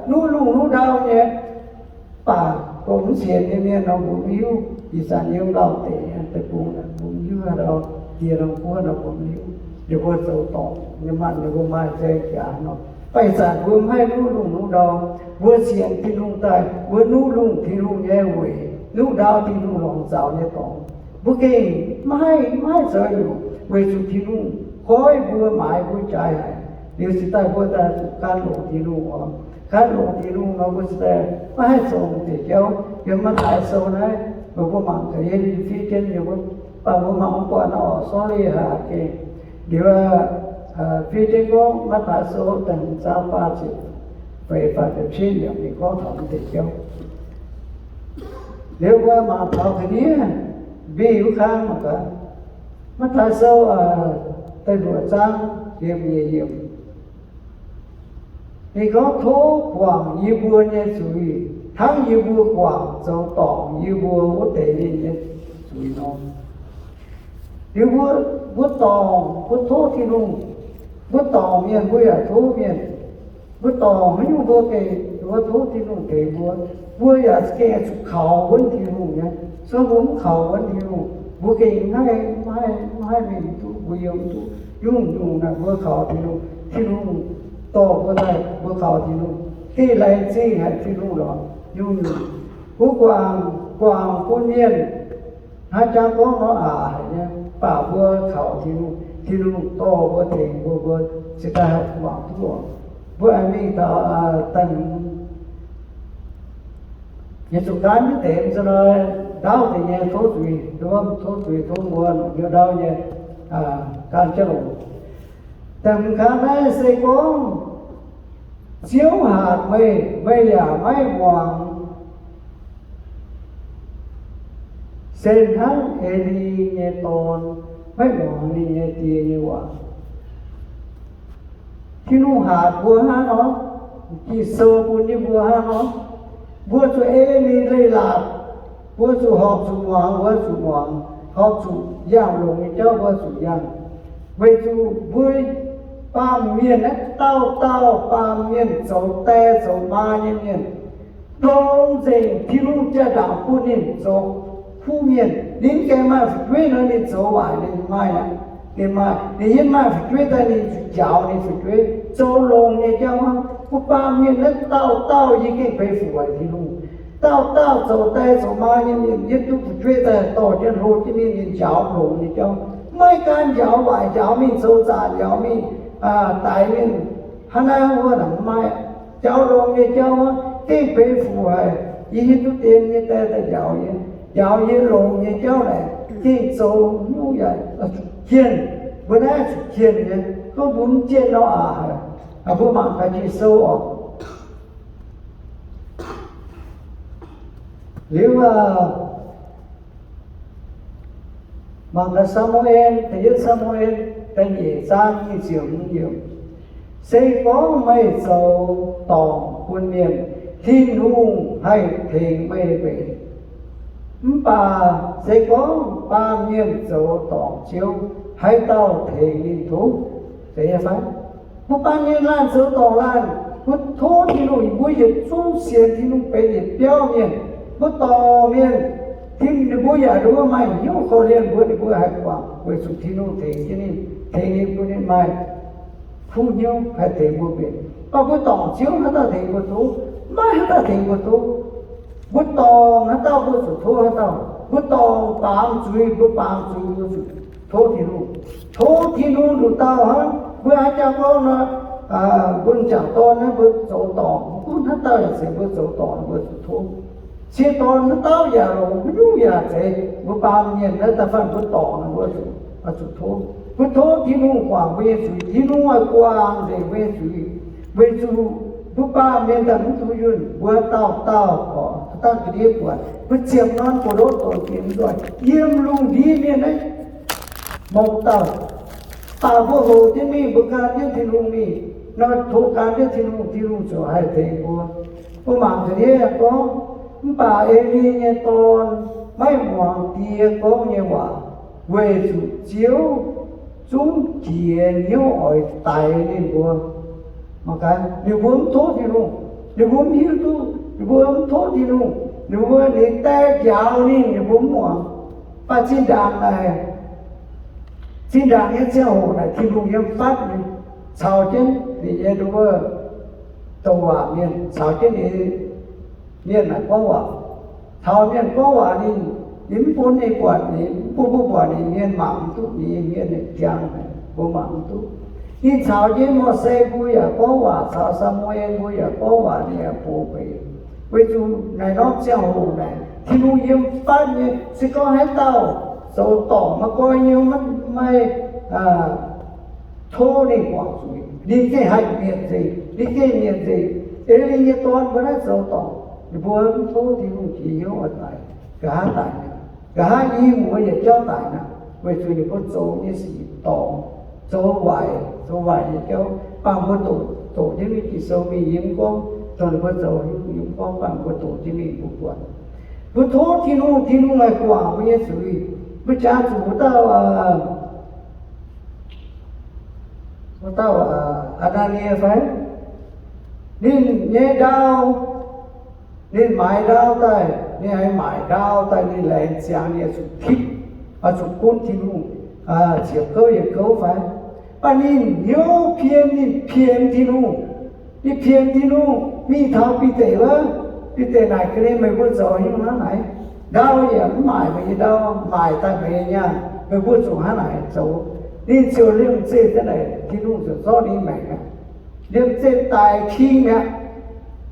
nuqv lungh nuqv ndau nyei. Mv baac dongh mv sienx nyei mienh nor mbuo mv hiuv. Ih zanc yiem lauh deic deic-bung mbuo mv hiuv, haaix dauh die norm guoqv nor mbuo mv hiuv. Ninh mbuo zoux dorngc nyei maanh, ninh mbuo maaih nzaeng jaax nor. Mv baac ih zanc mbuo mv haih nuqv lungh nuqv ndau. Mbuo sienx Tin-Hungh daaih, mbuo nuqv lungh Tin-Hungh nyei weic, nuqv ndau Tin-Hungh lorngx zaux nyei dorngx. Mbuo gengh maiv haih, maiv haih zoux nyungc, weic zuqc Tin-Hungh goiv mbuo, maaiz mbuo jaaix haic. Liuz cingx daaih mbuo daaih zuqc gan longx Tin-Hungh oc. Gan longx Tin-Hungh nor mbuo cingx daaih maiv haih zoux deix jauv. Yiem Matv^taai Sou naaiv, mbuo mangc ga'ndiev fiev jienv nyei wuov, mv baac mbuo mangc mv buatc nor oc, sorry haic gengh. Liuz fiev jienv gorngv Matv^taai Sou da'hmz zaang faah ziepc feix faah ziepc cietv yiemc ninh gorngv taux mv deix jauv. Liuz mbuo mangc taux ga'ndiev mbiv wuov kang mangc gaax. Matv^taai Sou da'luoqc zaang ziepc nyeic yiemc. Ninh gorngv, tov guangc yie mbuo nyei zuiz, hnangv yie mbuo guangc zoux dorngc yie mbuo wuov deix mienh nyei zuiz nor. Liuz mbuo, mbuo dorngc, mbuo tov Tin-Hungh. Mbuo dorngc mienh, mbuo yaac tov mienh. Mbuo dorngc haaix nyungc mbuo gengh, mbuo tov Tin-Hungh tengx mbuo. Mbuo yaac gengh zuqc kaux wuonv Tin-Hungh nyei. Se gorngv mbuo mv kaux wuonv Tin-Hungh, mbuo gengh mv haih, mv haih, mv haih mingh duqv, mbuo yiem duqv. Nyungc-nyungc naaic mbuo kaux Tin-Hungh, Tin-Hungh dorh mbuo daaih, mbuo kaux Tin-Hungh gengh laengz zingh haic Tin-Hungh lorqc. Nyungc-nyungc mbuo guangc, guangc bun mienh hnangv jangv gorngv nor aqc haic nyei, mv baac mbuo kaux Tin-Hungh, Tin-Hungh dorh mbuo tengx mbuo, mbuo cingx daaih haih guangc duqv oc. Mbuo aengx mingh taux da'hmz, yietc zungv gaanv mv deix mv zeiz nor, ndaauv deix nyei tov zuiz, tov zuiz tov mbuo longc hnyouv ndaauv nyei gan jienv longx. Da'hmz kaav naaiv se gorngv Ziouv hatc meih, meih yaac maiv muangx, se hnangv E^li nyei dorn maiv muangx ninh nyei die nyei waac. Tin-Hungh hatc mbuo hnangv nor, Ging-Sou bun yie mbuo hnangv nor, mbuo zuqc ei ninh leiz-latc, mbuo zuqc horpc zuqc muangx, mbuo zuqc muangx, horpc zuqc yangh longx nyei jauv, mbuo zuqc yangh. Weic zuqc mbuo baamh mienh naaiv dauh dauh baamh mienh zoux die zoux maa nyei mienh, ndongc nzengc Tin-Hungh jaa-ndaangc bun ninh zoux kuv mienh. Ninh gengh maaih fu'jueiv nor, ninh zoux waaic ninh maaih aqv. Ninh maaih, ninh yiem maaih fu'jueiv daaih, ninh zuqc njaaux ninh fu'jueiv zoux longx nyei jauv hnangv. Mbuo baamh mienh naaiv dauh dauh yie gengh beiv fuc waaic Tin-Hungh. Dauh dauh zoux die zoux maa nyei mienh yiem duqv fu'jueiv daaih dorh jienv hlo jienv mingh, ninh njaaux longx nyei jauv. Maiv gaanv njaaux waaic, njaaux mingh zoux zaanc, njaaux mingh daix mingh hnangv naaiv wuov naaic maiv. Njaaux longx nyei jauv hnangv, gengh beiv fuc haic. Yie hiuv duqv dien nyei die daaih njaaux yie, njaaux yie longx nyei jauv naaic, gengh zoux nyungc yaac zuqc jienh. Mbuo naaiv zuqc jienh nyei, gorngv mbuo mv jienh nor aqc haic. Mbuo mangc gaax Ging-Sou oc. Liuz mangc gaax Saa^mu^en, da'yietv Saa^mu^en da'nyeic zaang nyic ziepc hmz yiemc. Se gorngv meih zoux dorngc bun mienh, Tin-Hungh haih tengx meih mbenc. Mv baac se gorngv baamh mienh zoux dorngc Ziouv, haaix dauh tengx ninh tov? Zeiz nyei fai? Mbuo baamh mienh laanh zoux dorngc laanh, mbuo tov Tin-Hungh, mbuo yietc zungv sienx Tin-Hungh benx yietc biauv mienh. Mbuo dorngc mienh, Tin, ninh mbuo yaac, ninh mbuo maaih hnyouv korv-lienh mbuo, ninh mbuo haih guangc weic zuqc Tin-Hungh tengx jienv ninh, tengx ninh bun ninh maaih kuv hnyouv haih tengx mbuo mbenc. Mv baac mbuo dorngc Ziouv, haaix dauh tengx mbuo tov? Maiv haaix dauh tengx mbuo tov. Mbuo dorngc haaix dauh, mbuo zuqc tov haaix dauh. Mbuo dorngc baamz zuiz, mbuo baamz zuiz, mbuo zuqc tov Tin-Hungh. Tov Tin-Hungh nduqc dauh hnangv. Mbuo haaix jangx gorngv nor, mbuo m'jangc dorn naaiv mbuo zoux dorngc, mv gunv haaix dauh yaac zeiz, mbuo zoux dorngc mbuo zuqc tov. Cie dorn haaix dauh yaac longx, haaix nyungc yaac zeiz, mbuo baamh mienh naaiv da'faanh mbuo dorngc mbuo zuqc, zuqc tov. Mbuo tov Tin-Hungh guangc mbuo nyei zuiz, Tin-Hungh oix guangc nzengc mbuo nyei zuiz. Weic zuqc mbuo baamh mienh daaih mv duqv yunh, mbuo dauh dauh oc, dangh ga'ndiev buatc, mbuo ziepc norm buoz-ndoqv doqc jiex nzoih, yiem lungh ndiev mienh naaiv mongc dauh. Baac mbuo hoqc jienv mingh, mbuo gan jienv Tin-Hungh mingh, nor tov gan jienv Tin-Hungh, Tin-Hungh ziouc haih tengx mbuo. Mbuo mangc ga'ndiev gorngv, mv baac E^li nyei dorn maiv muangx die gorngv nyei waac, weic zuqc Ziouv zungv jiex hnyouv oix daix ninh mbuo. Mangc gaax, ninh mbuo mv tov Tin-Hungh, ninh mbuo mv hiuv duqv, ninh mbuo mv tov Tin-Hungh, ninh mbuo ninh die njaaux ninh, ninh mbuo mv muangx. Mv baac zinh ndaangc naaic, zinh ndaangc nyei ziangh hoc naaic Tin-Hungh yiem fatv ninh, caux jienv ninh nyei nduov douc waac mienh, caux jienv ninh mienh naaic gorngv waac. Taux mienh gorngv waac ninh, ninh mv bun ninh buatc, ninh mv bun mbuo buatc ninh mienh mangc mv duqv, ninh mienh nyei jangx mbuo mangc mv duqv. Ninh caux jienv Mose mbuo yaac gorngv waac, caux Saa^mu^en mbuo yaac gorngv waac, ninh yaac box beix. Weic zuqc naaic norm ziangh hoc naaic Tin-Hungh yiem fatv nyei, se gorngv haaix dauh zoux dorngc maiv goiv hnyouv, maiv, maiv tov ninh guangc zuiz, ninh gengh haih mietc nzengc, ninh gengh mietc nzengc. E^li nyei dorn mbuo naaiv zoux dorngc, ninh mbuo mv tov Tin-Hungh jiex hnyouv oix daix, nqa'haav daix mi'aqv. Nqa'haav i muoz yietc jauv daix mi'aqv, weic zuqc ninh mbuo zoux nyei sic dorngc, zoux waaic, zoux waaic nyei jauv. Mv baac mbuo doqc, doqc jienv mingh Ging-Sou mingh, yie mv gorngv dongh ninh mbuo zoux haaix nyungc, yie mv gorngv, mv baac mbuo doqc jienv mingh mbuo buatc. Mbuo tov Tin-Hungh, Tin-Hungh haih guangc mbuo nyei zuiz. Mbuo jangx zuqc wuov dauh, wuov dauh Aa^naa^nie fai? Ninh nyei ndau, ninh maaiz ndau daaih, ninh aengx maaic ndau daaih, ninh laengz ziangx ninh zuqc tipv, zuqc gunv Tin-Hungh, ziepc gouv yietc gouv fai? Mv baac ninh hnyouv pien, ninh pienx Tin-Hungh. Ninh pienx Tin-Hungh mingh taux Bide wuov. Bide naaic ga'naaiv, meih mbuo zoux haaix nyungc hnangv naaic? Ndau yaac mv maaic meih nyei ndau, maaic daaih meih nyei nyaanh, meih mbuo zuqc hnangv naaic zoux. Ninh ziouc liemh zeih daaih naaic, Tin-Hungh ziouc zorqv ninh maengc aqv. Liemh zeih daic king mi'aqv.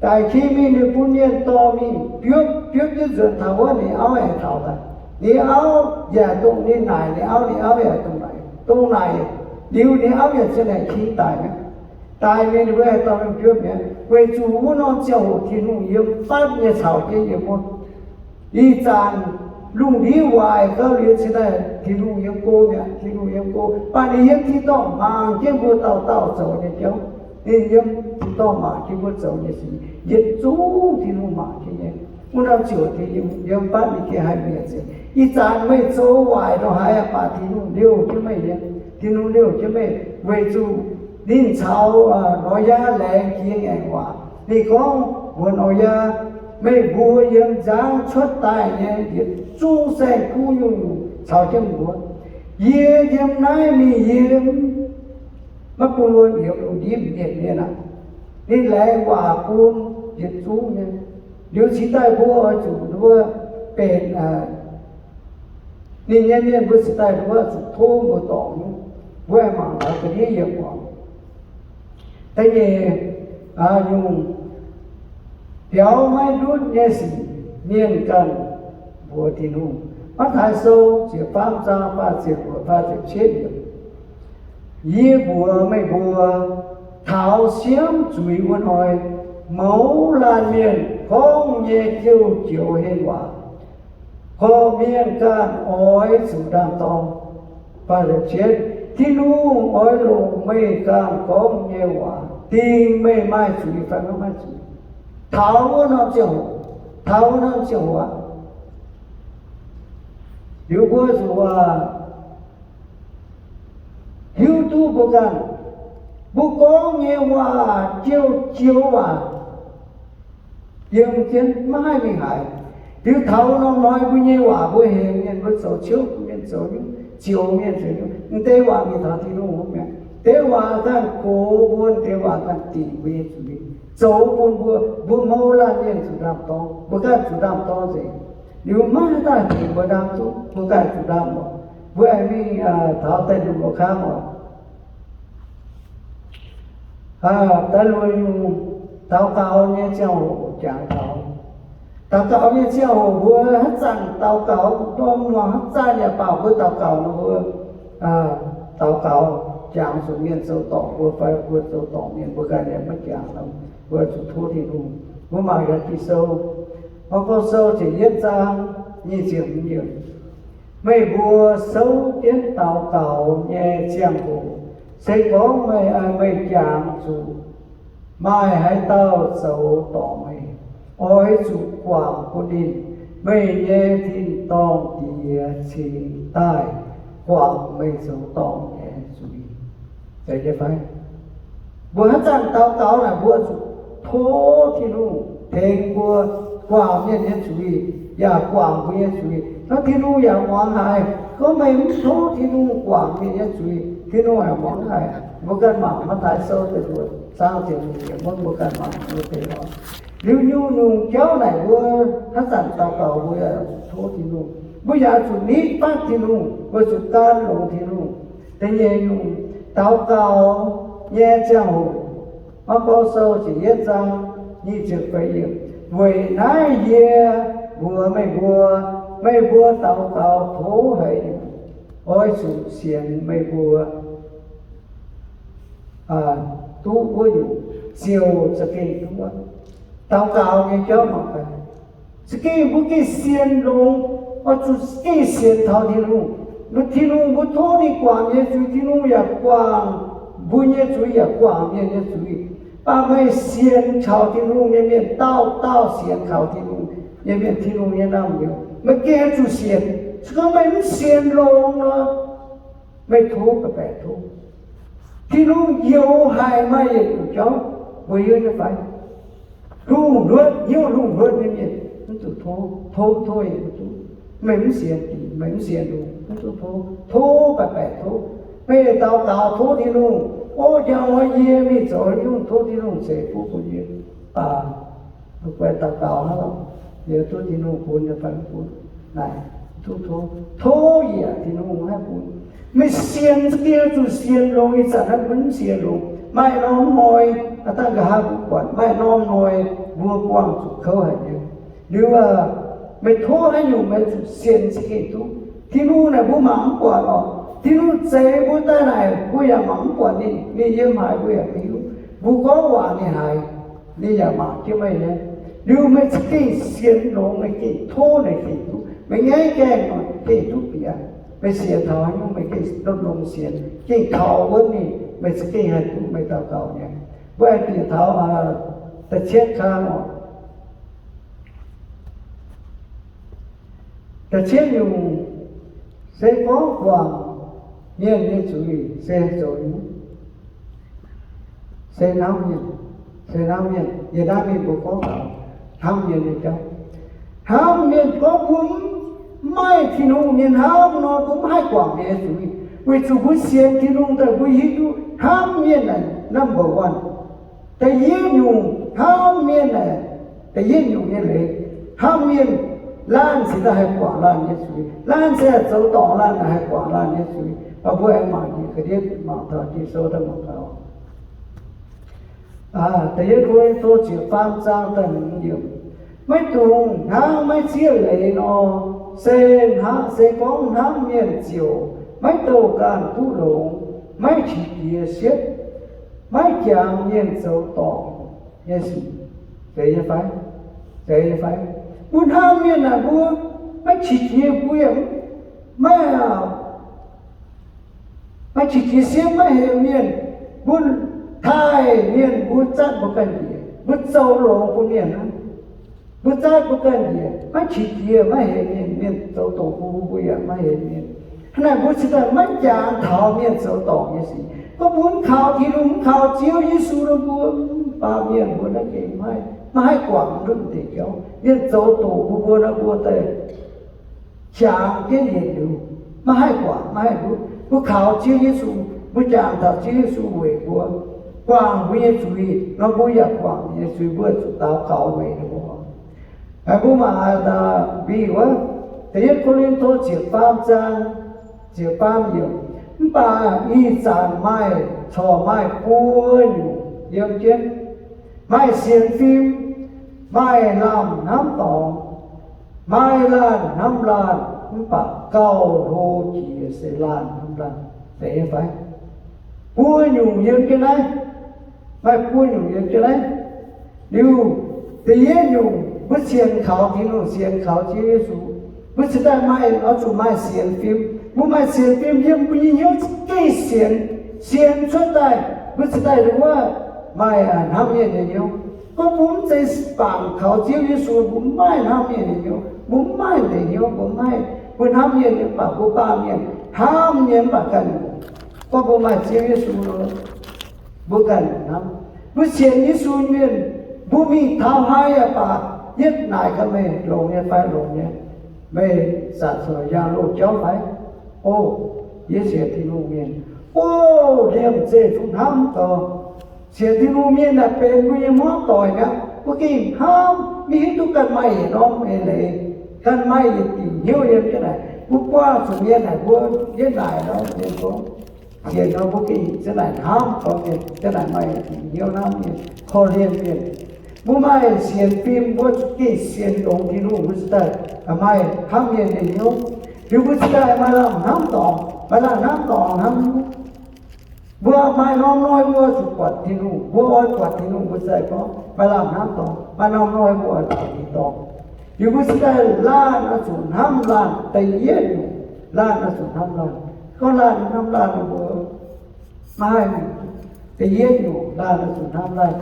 Daic king mingh, ninh bun mienh dorh mingh biopv, biopv jienv nzuonx taux wuov, ninh auv yaac taux daaih. Ninh auv yaac dongh ninh naaic, ninh auv, ninh auv yaac dongh naaic, dongh naaic liuz ninh auv yaac ziouc naaic king daic mi'aqv. Daic mingh, ninh mbuo haih dorh mingh biopv mi'aqv. Weic zuqc wuov norm ziangh hoc Tin-Hungh yiem fatv nyei caux jienv yiem wuov. Ih zanc lungh ndiev waaic gauh liuz cingx daaih Tin-Hungh yiem go mi'aqv. Tin-Hungh yiem go, mv baac ninh yiem tin-dorngh mangc jienv mbuo dauh dauh zoux nyei jauv. Ninh yiem tin-dorngh mangc jienv mbuo zoux nyei sic. Yietc zungv Tin-Hungh mangc jienv nyei. Wuov norm ziouc Tin-Hungh yiem fatv ninh gengh haih mietc nzengc. Ih zanc meih zoux waaic ndongc haaix aqv, mv baac Tin-Hungh liouh jienv meih nyei. Tin-Hungh liouh jienv meih weic zuqc ninh caux Noyaa laengz jiex ngaengc waac. Ninh gorngv mbuox Noyaa, meih mbuo yiem nzangv cuotv daaih nyei yietc zungv saeng-kuv nyungc-nyungc caux jienv mbuo. Yie yiem naaiv mingh yie maiv bun wuom yiemx lungh ndiev mienh mienh aqv. Ninh laengz waac bun yietc zungv nyei. Liuz cingx daaih mbuo oix zuqc nduov benx ninh nyei mienh, mbuo cingx daaih nduov zuqc tov mbuo dorngc nyei. Mbuo aengx mangc taux ga'ndiev yiem oc. Da'nyeic nyungc, biaux maiv ndutv nyei sic mienh ganh mbuox Tin-Hungh. Matv^taai Sou ziepc faam zaang faah ziepc luoqc, faah ziepc cietv yiemc. Yie mbuox meih mbuo, taux siemv zuiz wuov hnoi, mouz laanh mienh gorngv nyei jouh joux heng waac, gorqv-mienh ganh oix zuqc ndaam-dorng. Faah ziepc cietv, Tin-Hungh oix longc meih ganh gorngv nyei waac dingc meih maaih zuiz fai maiv maaih zuiz. Taux wuov norm ziangh hoc, taux wuov norm ziangh hoc aqv. Liuz mbuo zuqc hiuv duqv mbuo ganh, mbuo gorngv nyei waac jouh joux waac yiem jienv maiv haih mingh haaix. Liuz taux norm hnoi mbuo nyei waac mbuo hemx mienh, mbuo zoux ciouv mienh, zoux nyungc, zioux mienh, zoux nyungc, m'deix waac mingh taux Tin-Hungh mi'aqv. Deix waac ganh gox mbuo, deix waac ganh dingc mbuo nyei zuiz, zoux bun mbuo, mbuo mouz laanh mienh zuqc ndaam-dorng, mbuo ganh zuqc ndaam-dorng nzengc. Liuz maiv daaih dingc mbuo ndaam duqv, mbuo ganh zuqc ndaam oc. Mbuo aengx mingh taux da'luoqc kangv oc. Da'luoqc nyungc, daux gaux nyei ziangh hoc jangx taux. Daux gaux nyei ziangh hoc mbuo haaix zanc daux gaux, dorn muangx haaix zanc yaac baaux mbuo daux gaux nor, mbuo daux gaux jangx zuqc mienh zoux dorngc mbuo fai mbuo zoux dorngc mienh, mbuo ganh yaac maiv jangx nor, mbuo zuqc tov Tin-Hungh. Mbuo mangc yaac Ging-Sou, Maakau Sou ziepc yietv zaang nyic ziepc hmz yiemc. Meih mbuo souv jienv daux gaux nyei ziangh hoc, se gorngv meih, meih jangx zuqc maaih haaix dauh zoux dorngc meih, oix zuqc guangc bun ninh. Meih nyei tin-dorngh Diex cingx daaih guangc meih zoux dorngc nyei zuiz. Zeiz nyei fai? Mbuo haaix zanc daux gaux naaic, mbuo zuqc tov Tin-Hungh tengx mbuo guangc mienh nyei zuiz, yaac guangc mbuo nyei zuiz. Nor Tin-Hungh yaac muangx haic. Gorngv meih mv tov Tin-Hungh guangc mienh nyei zuiz, Tin-Hungh yaac muangx haic. Mbuo ganh mangc Matv^taai Sou da'luoqc zaang ziepc hmz yiemc wuov, mbuo ganh mangc wuov deix oc. Liuz nyungc-nyungc jauv naaic mbuo haaix zanc daux gaux mbuo yaac tov Tin-Hungh. Mbuo yaac zuqc nitv fatv Tin-Hungh, mbuo zuqc gan longx Tin-Hungh. Da'nyeic nyungc, daux gaux nyei ziangh hoc. Maakau Sou ziepc yietv zaang nyic ziepc feix yiemc. Weic naaiv yie mbuox meih mbuo, meih mbuo daux gaux tov haaix nyungc, oix zuqc sienx meih mbuo duqv wuov nyungc ziouc za'gengh duqv. Daux gaux nyei jauv mangc gaax. Za'gengh mbuo gengh sienx longx, oix zuqc gengh sienx taux Tin-Hungh. Mbuo Tin-Hungh, mbuo tov ninh guangc nyei zuiz, Tin-Hungh yaac guangc mbuo nyei zuiz, yaac guangc mienh nyei zuiz. Baac meih sienx kaux Tin-Hungh nyei mienh, dauh dauh sienx kaux Tin-Hungh nyei mienh, Tin-Hungh nyei naamh nyouz, meih gengh zuqc sienx. Se gorngv meih mv sienx longx nor, meih tov baeqc baeqc tov. Tin-Hungh youx haic maaih yietc nyungc jauv, mbuo hiuv nyei fai? Lungh hluotv, hnyouv lungh hluotv nyei mienh mv zuqc tov, tov, tov yaac mv duqv. Meih mv sienx dingc, meih mv sienx longx, mv duqv tov. Tov baeqc baeqc tov. Meih daux gaux tov Tin-Hungh, o, njang hnoi yie mingh zoux haaix nyungc, tov Tin-Hungh ceix fuqv bun yie. Baac guai daux gaux hnangv, yie duqv Tin-Hungh bun nyei fai mv bun? Naaic, duqv tov, tov yaac Tin-Hungh haih bun. Meih sienx za'gengh zuqc sienx longx. Ih zanc naaiv mbuo mv sienx longx. Maaih norm hnoi, aa, dangh nqa'haav mbuo buatc, maaih norm hnoi mbuo buangh zuqc kouv haic nyei. Liuz aac, meih tov haaix nyungc meih zuqc sienx za'gengh duqv. Tin-Hungh naaic mbuo mangc mv buatc oc. Tin-Hungh zeix mbuo daaih naaic mbuo yaac mangc mv buatc ninh. Ninh yiem haaix mbuo yaac mv hiuv. Mbuo gorngv waac ninh haiz, ninh yaac mangc jienv meih nyei. Liuz meih za'gengh sienx longx, meih gengh tov naaic gengh duqv. Meih nyaiv gaengh nor gengh duqv bieqc. Meih sienx taux haaix nyungc meih gengh longx-longx sienx, gengh kaux wuonv ninh, meih za'gengh haih duqv meih daux gaux nyei. Mbuo aengx bieqc taux da'cietv kang oc. Da'cietv nyungc, se gorngv guangc mienh nyei zuiz se zoux nyungc, se hnamv mienh, se hnamv mienh. Yie naaiv mingh mbuo gorngv taux hnamv mienh nyei jauv. Hnamv mienh, gorngv mbuo mv maaih Tin-Hungh nyei hnamv nor, mbuo mv haih guangc mienh nyei zuiz. Weic zuqc mbuo sienx Tin-Hungh daaih mbuo hiuv duqv hnamv mienh naaic number one. Da'yietv nyungc hnamv mienh naaic, da'yietv nyungc nyei leiz, hnamv mienh, laanh cingx daaih haih guangc laanh nyei zuiz. Laanh se zoux dorngc laanh naaic haih guangc laanh nyei zuiz. Baac mbuo aengx mangc jiex ga'ndiev, mangc taux Ging-Sou daaih mangc gaax. Da'yietv Ko^lin^to ziepc faam zaang da'hmz yiemc. Maiv dungx hnangv maiv zieqv leiz nor, se hnangv, se gorngv hnamv mienh ziouc maiv douh ganh duqv longx, maiv qiex jiez siepv, maiv jangx mienh zoux dorngc nyei sic. Zeiz nyei fai? Zeiz nyei fai? Mbuo hnamv mienh naaic mbuo maiv qiex jiez, mbuo yaac maiv, maiv qiex jiez siepv, maiv hemx mienh. Mbuo taaih mienh, mbuo zatv mbuo ganh njiec, mbuo zoux longx bun mienh hnangv. Mbuo zatv mbuo ganh njiec, maiv qiex jiez, maiv hemx mienh. Mienh zoux doqc mbuo, mbuo yaac maiv hemx mienh. Hnangv naaic mbuo cingx daaih maiv jangx taux mienh zoux dorngc nyei sic. Gorngv mbuo mv kaux Tin-Hungh, mv kaux Ziouv Yesu nor, mbuo mv baac mienh mbuo naaiv gengh maiv, maiv haih guangc mbuo mv deix jauv. Mienh zoux doqc mbuo, mbuo nor mbuo daaih jangx jienv yietc liuz, maiv haih guangc, maiv haih nduov. Mbuo kaux Ziouv Yesu, mbuo jangx taux Ziouv Yesu weic mbuo, guangc mbuo nyei zuiz nor, mbuo yaac guangc ninh nyei zuiz, mbuo zuqc daux gaux weic ninh mbuo. Mbuo mangc mbiv wuov, Da'yietv Ko^lin^to ziepc faam zaang, ziepc faam yiemc. Mv baac ih zanc maaih corc maaih buo nyungc yiem jienv. Maaih sienx fim, maaih lamh hnamv dorngx. Maaih laanh hnamv laanh, mv baac gauh hlo jiex se laanh hnamv laanh. Zeiz nyei fai? Buo nyungc yiem jienv naaiv. Maaih buo nyungc yiem jienv naaiv. Liuz, da'yietv nyungc, mbuo sienx kaux Tin-Hungh, sienx kaux Ziouv Yesu, mbuo cingx daaih maaih, oix zuqc maaih sienx fim. Mbuo maaih sienx fim yiem mbuo nyei hnyouv gengh sienx, sienx cuotv daaih, mbuo cingx daaih wuov maaih hnamv mienh nyei hnyouv. Gorngv mbuo mv zeiz bangc kaux Ziouv Yesu, mbuo mv maaih hnamv mienh nyei hnyouv, mbuo mv maaih deix hnyouv, mbuo mv maaih, mbuo hnamv mienh nyei, mv baac mbuo baamh mienh hnamv nyei mv baac ganh nyungc. Gorngv mbuo maaih Ziouv Yesu nor, mbuo ganh hnamv. Mbuo sienx Yesu mienh, mbuo mingh taux haaix yaac baac, yie naaic gaax meih, longx nyei fai? Longx nyei. Meih zanc zoux yangh loz jauv fai? O, yie sienx Tin-Hungh mienh. O, liemh zeih zungv hnamv gau. Sienx Tin-Hungh mienh naaic benx mbuo nyei hmuangv doic mi'aqv. Mbuo gengh hnamv, maiv hiuv duqv ganh maaih yietc norm eix leiz, ganh maaih yietc diuc hnyouv yiem jienv naaic. Mbuo buangh zuqc mienh naaic mbuo, yie naaic nor mienh gorngv, sienx nor mbuo gengh ziouc naaic hnamv gorngv mienh, ziouc naaic maaih yietc diuc hnyouv hnamv mienh, korv-lienh mienh. Mbuo maaih sienx fim, mbuo gengh sienx longx Tin-Hungh, mbuo cingx daaih maaih hnamv mienh nyei hnyouv. Liuz mbuo cingx daaih maaih lamh hnamv dorngc, maaih lamh hnamv dorngc hnamv hnyouv. Mbuo maaih norm hnoi mbuo zuqc buatc Tin-Hungh, mbuo oix buatc Tin-Hungh, mbuo cingx daaih gorngv maaih lamh hnamv dorngc, maaih norm hnoi mbuo oix buatc Tin-Hungh dorngc. Liuz mbuo cingx daaih laanh oix zuqc hnamv laanh, da'yietv nyungc, laanh oix zuqc hnamv laanh. Gorngv laanh hnamv laanh nor mbuo maiv haih mingh. Da'yietv nyungc laanh oix zuqc hnamv laanh.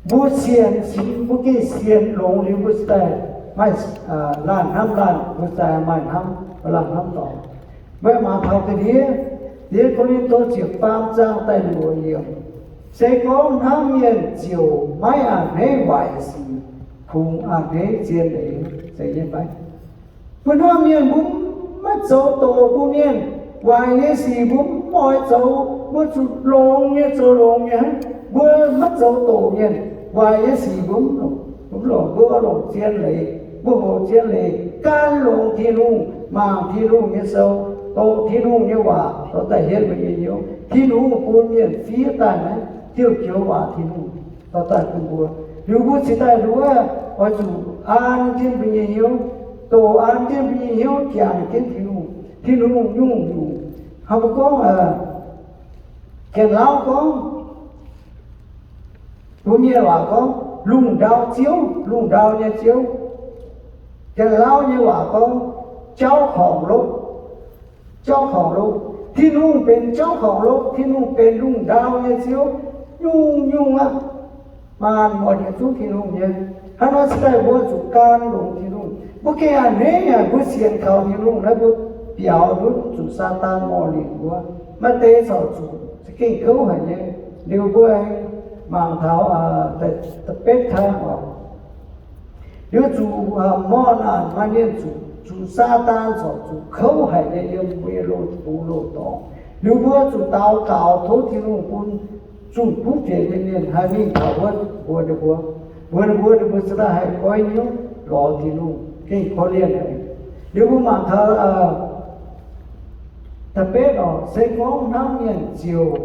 Mbuo sienx cingx mbuo gengh sienx longx liuz mbuo cingx daaih maaih laanh hnamv laanh, mbuo cingx daaih maaih hnamv laanh hnamv dorngx. Meih mangc taux ga'ndiev, Yietc Ko^lin^to ziepc faam zaang da'luoqc yiemc, se gorngv hnamv mienh ziouc maiv a'hneiv waaic sic, kungx a'hneiv zien leiz. Zeiz nyei fai? Mbuo hnamv mienh mbuo maiv zoux doqc bun mienh, waaic nyei sic mbuo mv oix zoux, mbuo zuqc longx nyei zoux longx nyei hnangv. Mbuo maiv zoux doqc mienh, waaic nyei sic mbuo mv longc, mv longc, mbuo longc zien leiz, mbuo hoqc zien leiz, gan longx Tin-Hungh, mangc Tin-Hungh nyei sou, doqc Tin-Hungh nyei waac dorh daaih hietv mbuo nyei hnyouv. Tin-Hungh bun mienh fiev daaih naaiv diuh joux waac Tin-Hungh dorh daaih bun mbuo. Liuz mbuo cingx daaih nduov oix zuqc an jienv mbuo nyei hnyouv, doqc an jienv mbuo nyei hnyouv jangx jienv Tin-Hungh, Tin-Hungh nyungc-nyungc. Hnangv mbuo gorngv, Janx-Lauv gorngv, mbuo Mienh waac gorngv lungh ndau Ziouv, lungh ndau nyei Ziouv. Janx-Lauv nyei waac gorngv jauv korngc lopv, jauv korngc lopv. Tin-Hungh benx jauv korngc lopv, Tin-Hungh benx lungh ndau nyei Ziouv, nyungc-nyungc aqv. Maanc muotc yietc zungv Tin-Hungh nyei. Hnangv nor cingx daaih mbuo zuqc gan longx Tin-Hungh. Mbuo gengh a'hneiv haic, mbuo sienx kaux Tin-Hungh naaiv mbuo biaux ndutv zuqc Saadaan morh lingc mbuo. Maaih deix corc zuqc za'gengh kouv haic nyei. Liuz mbuo mangc taux da'betv kang oc. Liuz zuqc morh naanc maaih mienh zuqc, zuqc Saadaan corc zuqc kouv haic nyei yiem mbuo nyei loz-bungx loz-dorngx. Liuz mbuo zuqc daux gaux tov Tin-Hungh bun zunh kuv fienx nyei mienh haih mingh taux wuov mbuox ninh mbuo, mbuox ninh mbuo, ninh mbuo cingx daaih haih goiv hnyouv lorz Tin-Hungh, gengh korv-lienh haic. Liuz mbuo mangc taux da'betv oc, se gorngv hnamv mienh ziouc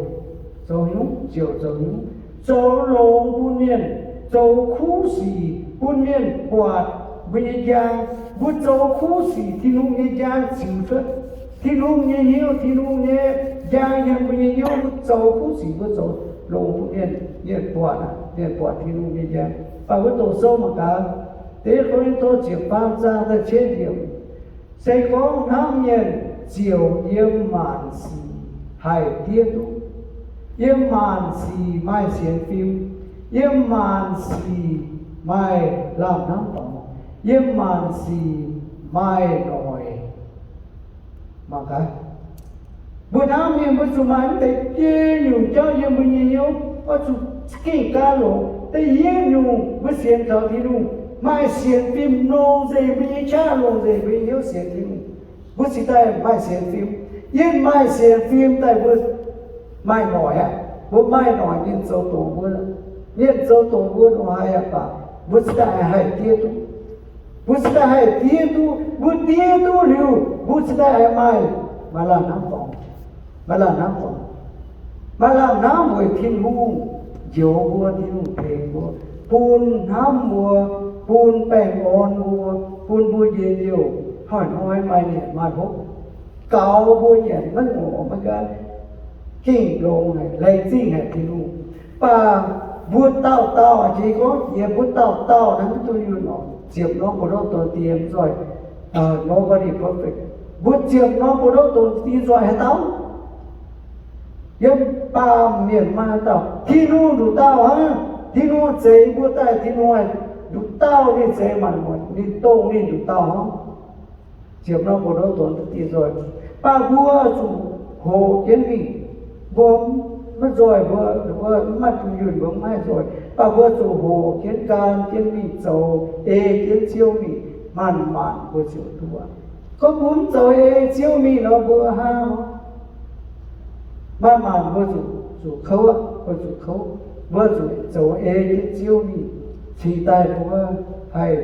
zoux hnyouv, ziouc zoux hnyouv, zoux longx bun mienh, zoux kuv sic bun mienh buatc mbuo nyei njang. Mbuo zoux kuv sic Tin-Hungh nyei njang ziux cuotv. Tin-Hungh nyei hnyouv, Tin-Hungh nyei njang yiem mbuo nyei hnyouv, mbuo zoux kuv sic, mbuo zoux longx bun mienh, mienh buatc, mienh buatc Tin-Hungh nyei njang. Mv baac mbuo doqc sou mangc gaax, Da'yietv Ko^lin^to ziepc faam zaang da'cietv yiemc, se gorngv hnamv mienh ziouc yiem maanc sic haih diev duqv. Yiem maanc sic maaih sienx fim. Yiem maanc sic maaih lamh hnamv dorngx. Yiem maanc sic maaih noic. Mangc gaax, mbuo hnamv mienh mbuo zuqc maaih mv deix biei nyungc jauv yiem mbuo nyei hnyouv, oix zuqc gengh gan longx. Da'yietv nyungc mbuo sienx kaux Tin-Hungh, maaih sienx fim longc nzengc mbuo nyei qaqv, longc nzengc mbuo nyei hnyouv sienx Tin-Hungh. Mbuo cingx daaih maaih sienx fim. Yiem maaih sienx fim daaih mbuo maaih noic aqv. Mbuo maaih noic mienh zoux doqc mbuo, mienh zoux doqc mbuo ndongc haaix aqv baac mbuo cingx daaih haih diev duqv. Mbuo cingx daaih haih diev duqv. Mbuo diev duqv liuz, mbuo cingx daaih haih maaih, maaih lamh hnamv dorngx, maaih lamh hnamv dorngx, maaih lamh hnamv weic Tin-Hungh njoux mbuo, Tin-Hungh tengx mbuo, bun hnamv mbuo, bun baengh orn mbuo, bun mbuo njien-youh, hnoi-hnoi maaih nyanc maaih hopv, gaux mbuo nyanc maiv ngorc maiv gaatv, gengh longx haic, laengz zingh haic Tin-Hungh. Mv baac mbuo dauh dauh, jiex gorngv jiex mbuo dauh dauh naaiv mv duqv yunh oc. Ziepc norm buoz-ndoqv donx diex mv nzoih, nobody perfect. Mbuo ziepc norm buoz-ndoqv donx diex nzoih haaix dauh? Yiem baamh mienh maaih haaix dauh? Tin-Hungh nduqc dauh hnangv. Tin-Hungh zeix mbuo daaih, Tin-Hungh nduqc dauh ninh zeix maanc muotc, ninh dongh ninh nduqc dauh hnangv. Ziepc norm buoz-ndoqv donx diex nzoih, mv baac mbuo zuqc hoqc jienv mingh. Mbuo maiv nzoih, mbuo, mbuo mv maaih duqv yunh, mbuo mv haih nzoih, mv baac mbuo zuqc hoqc jienv, gan jienv mingh, zoux ei jienv Ziouv mingh, manc-manc mbuo ziouc duqv aqv. Gorngv mbuo mv zoux ei Ziouv mingh nor, mbuo hnangv nor, manc-manc mbuo zuqc, zuqc kouv aqv, mbuo zuqc kouv. Mbuo zuqc zoux ei jienv Ziouv mingh, cingx daaih mbuo haih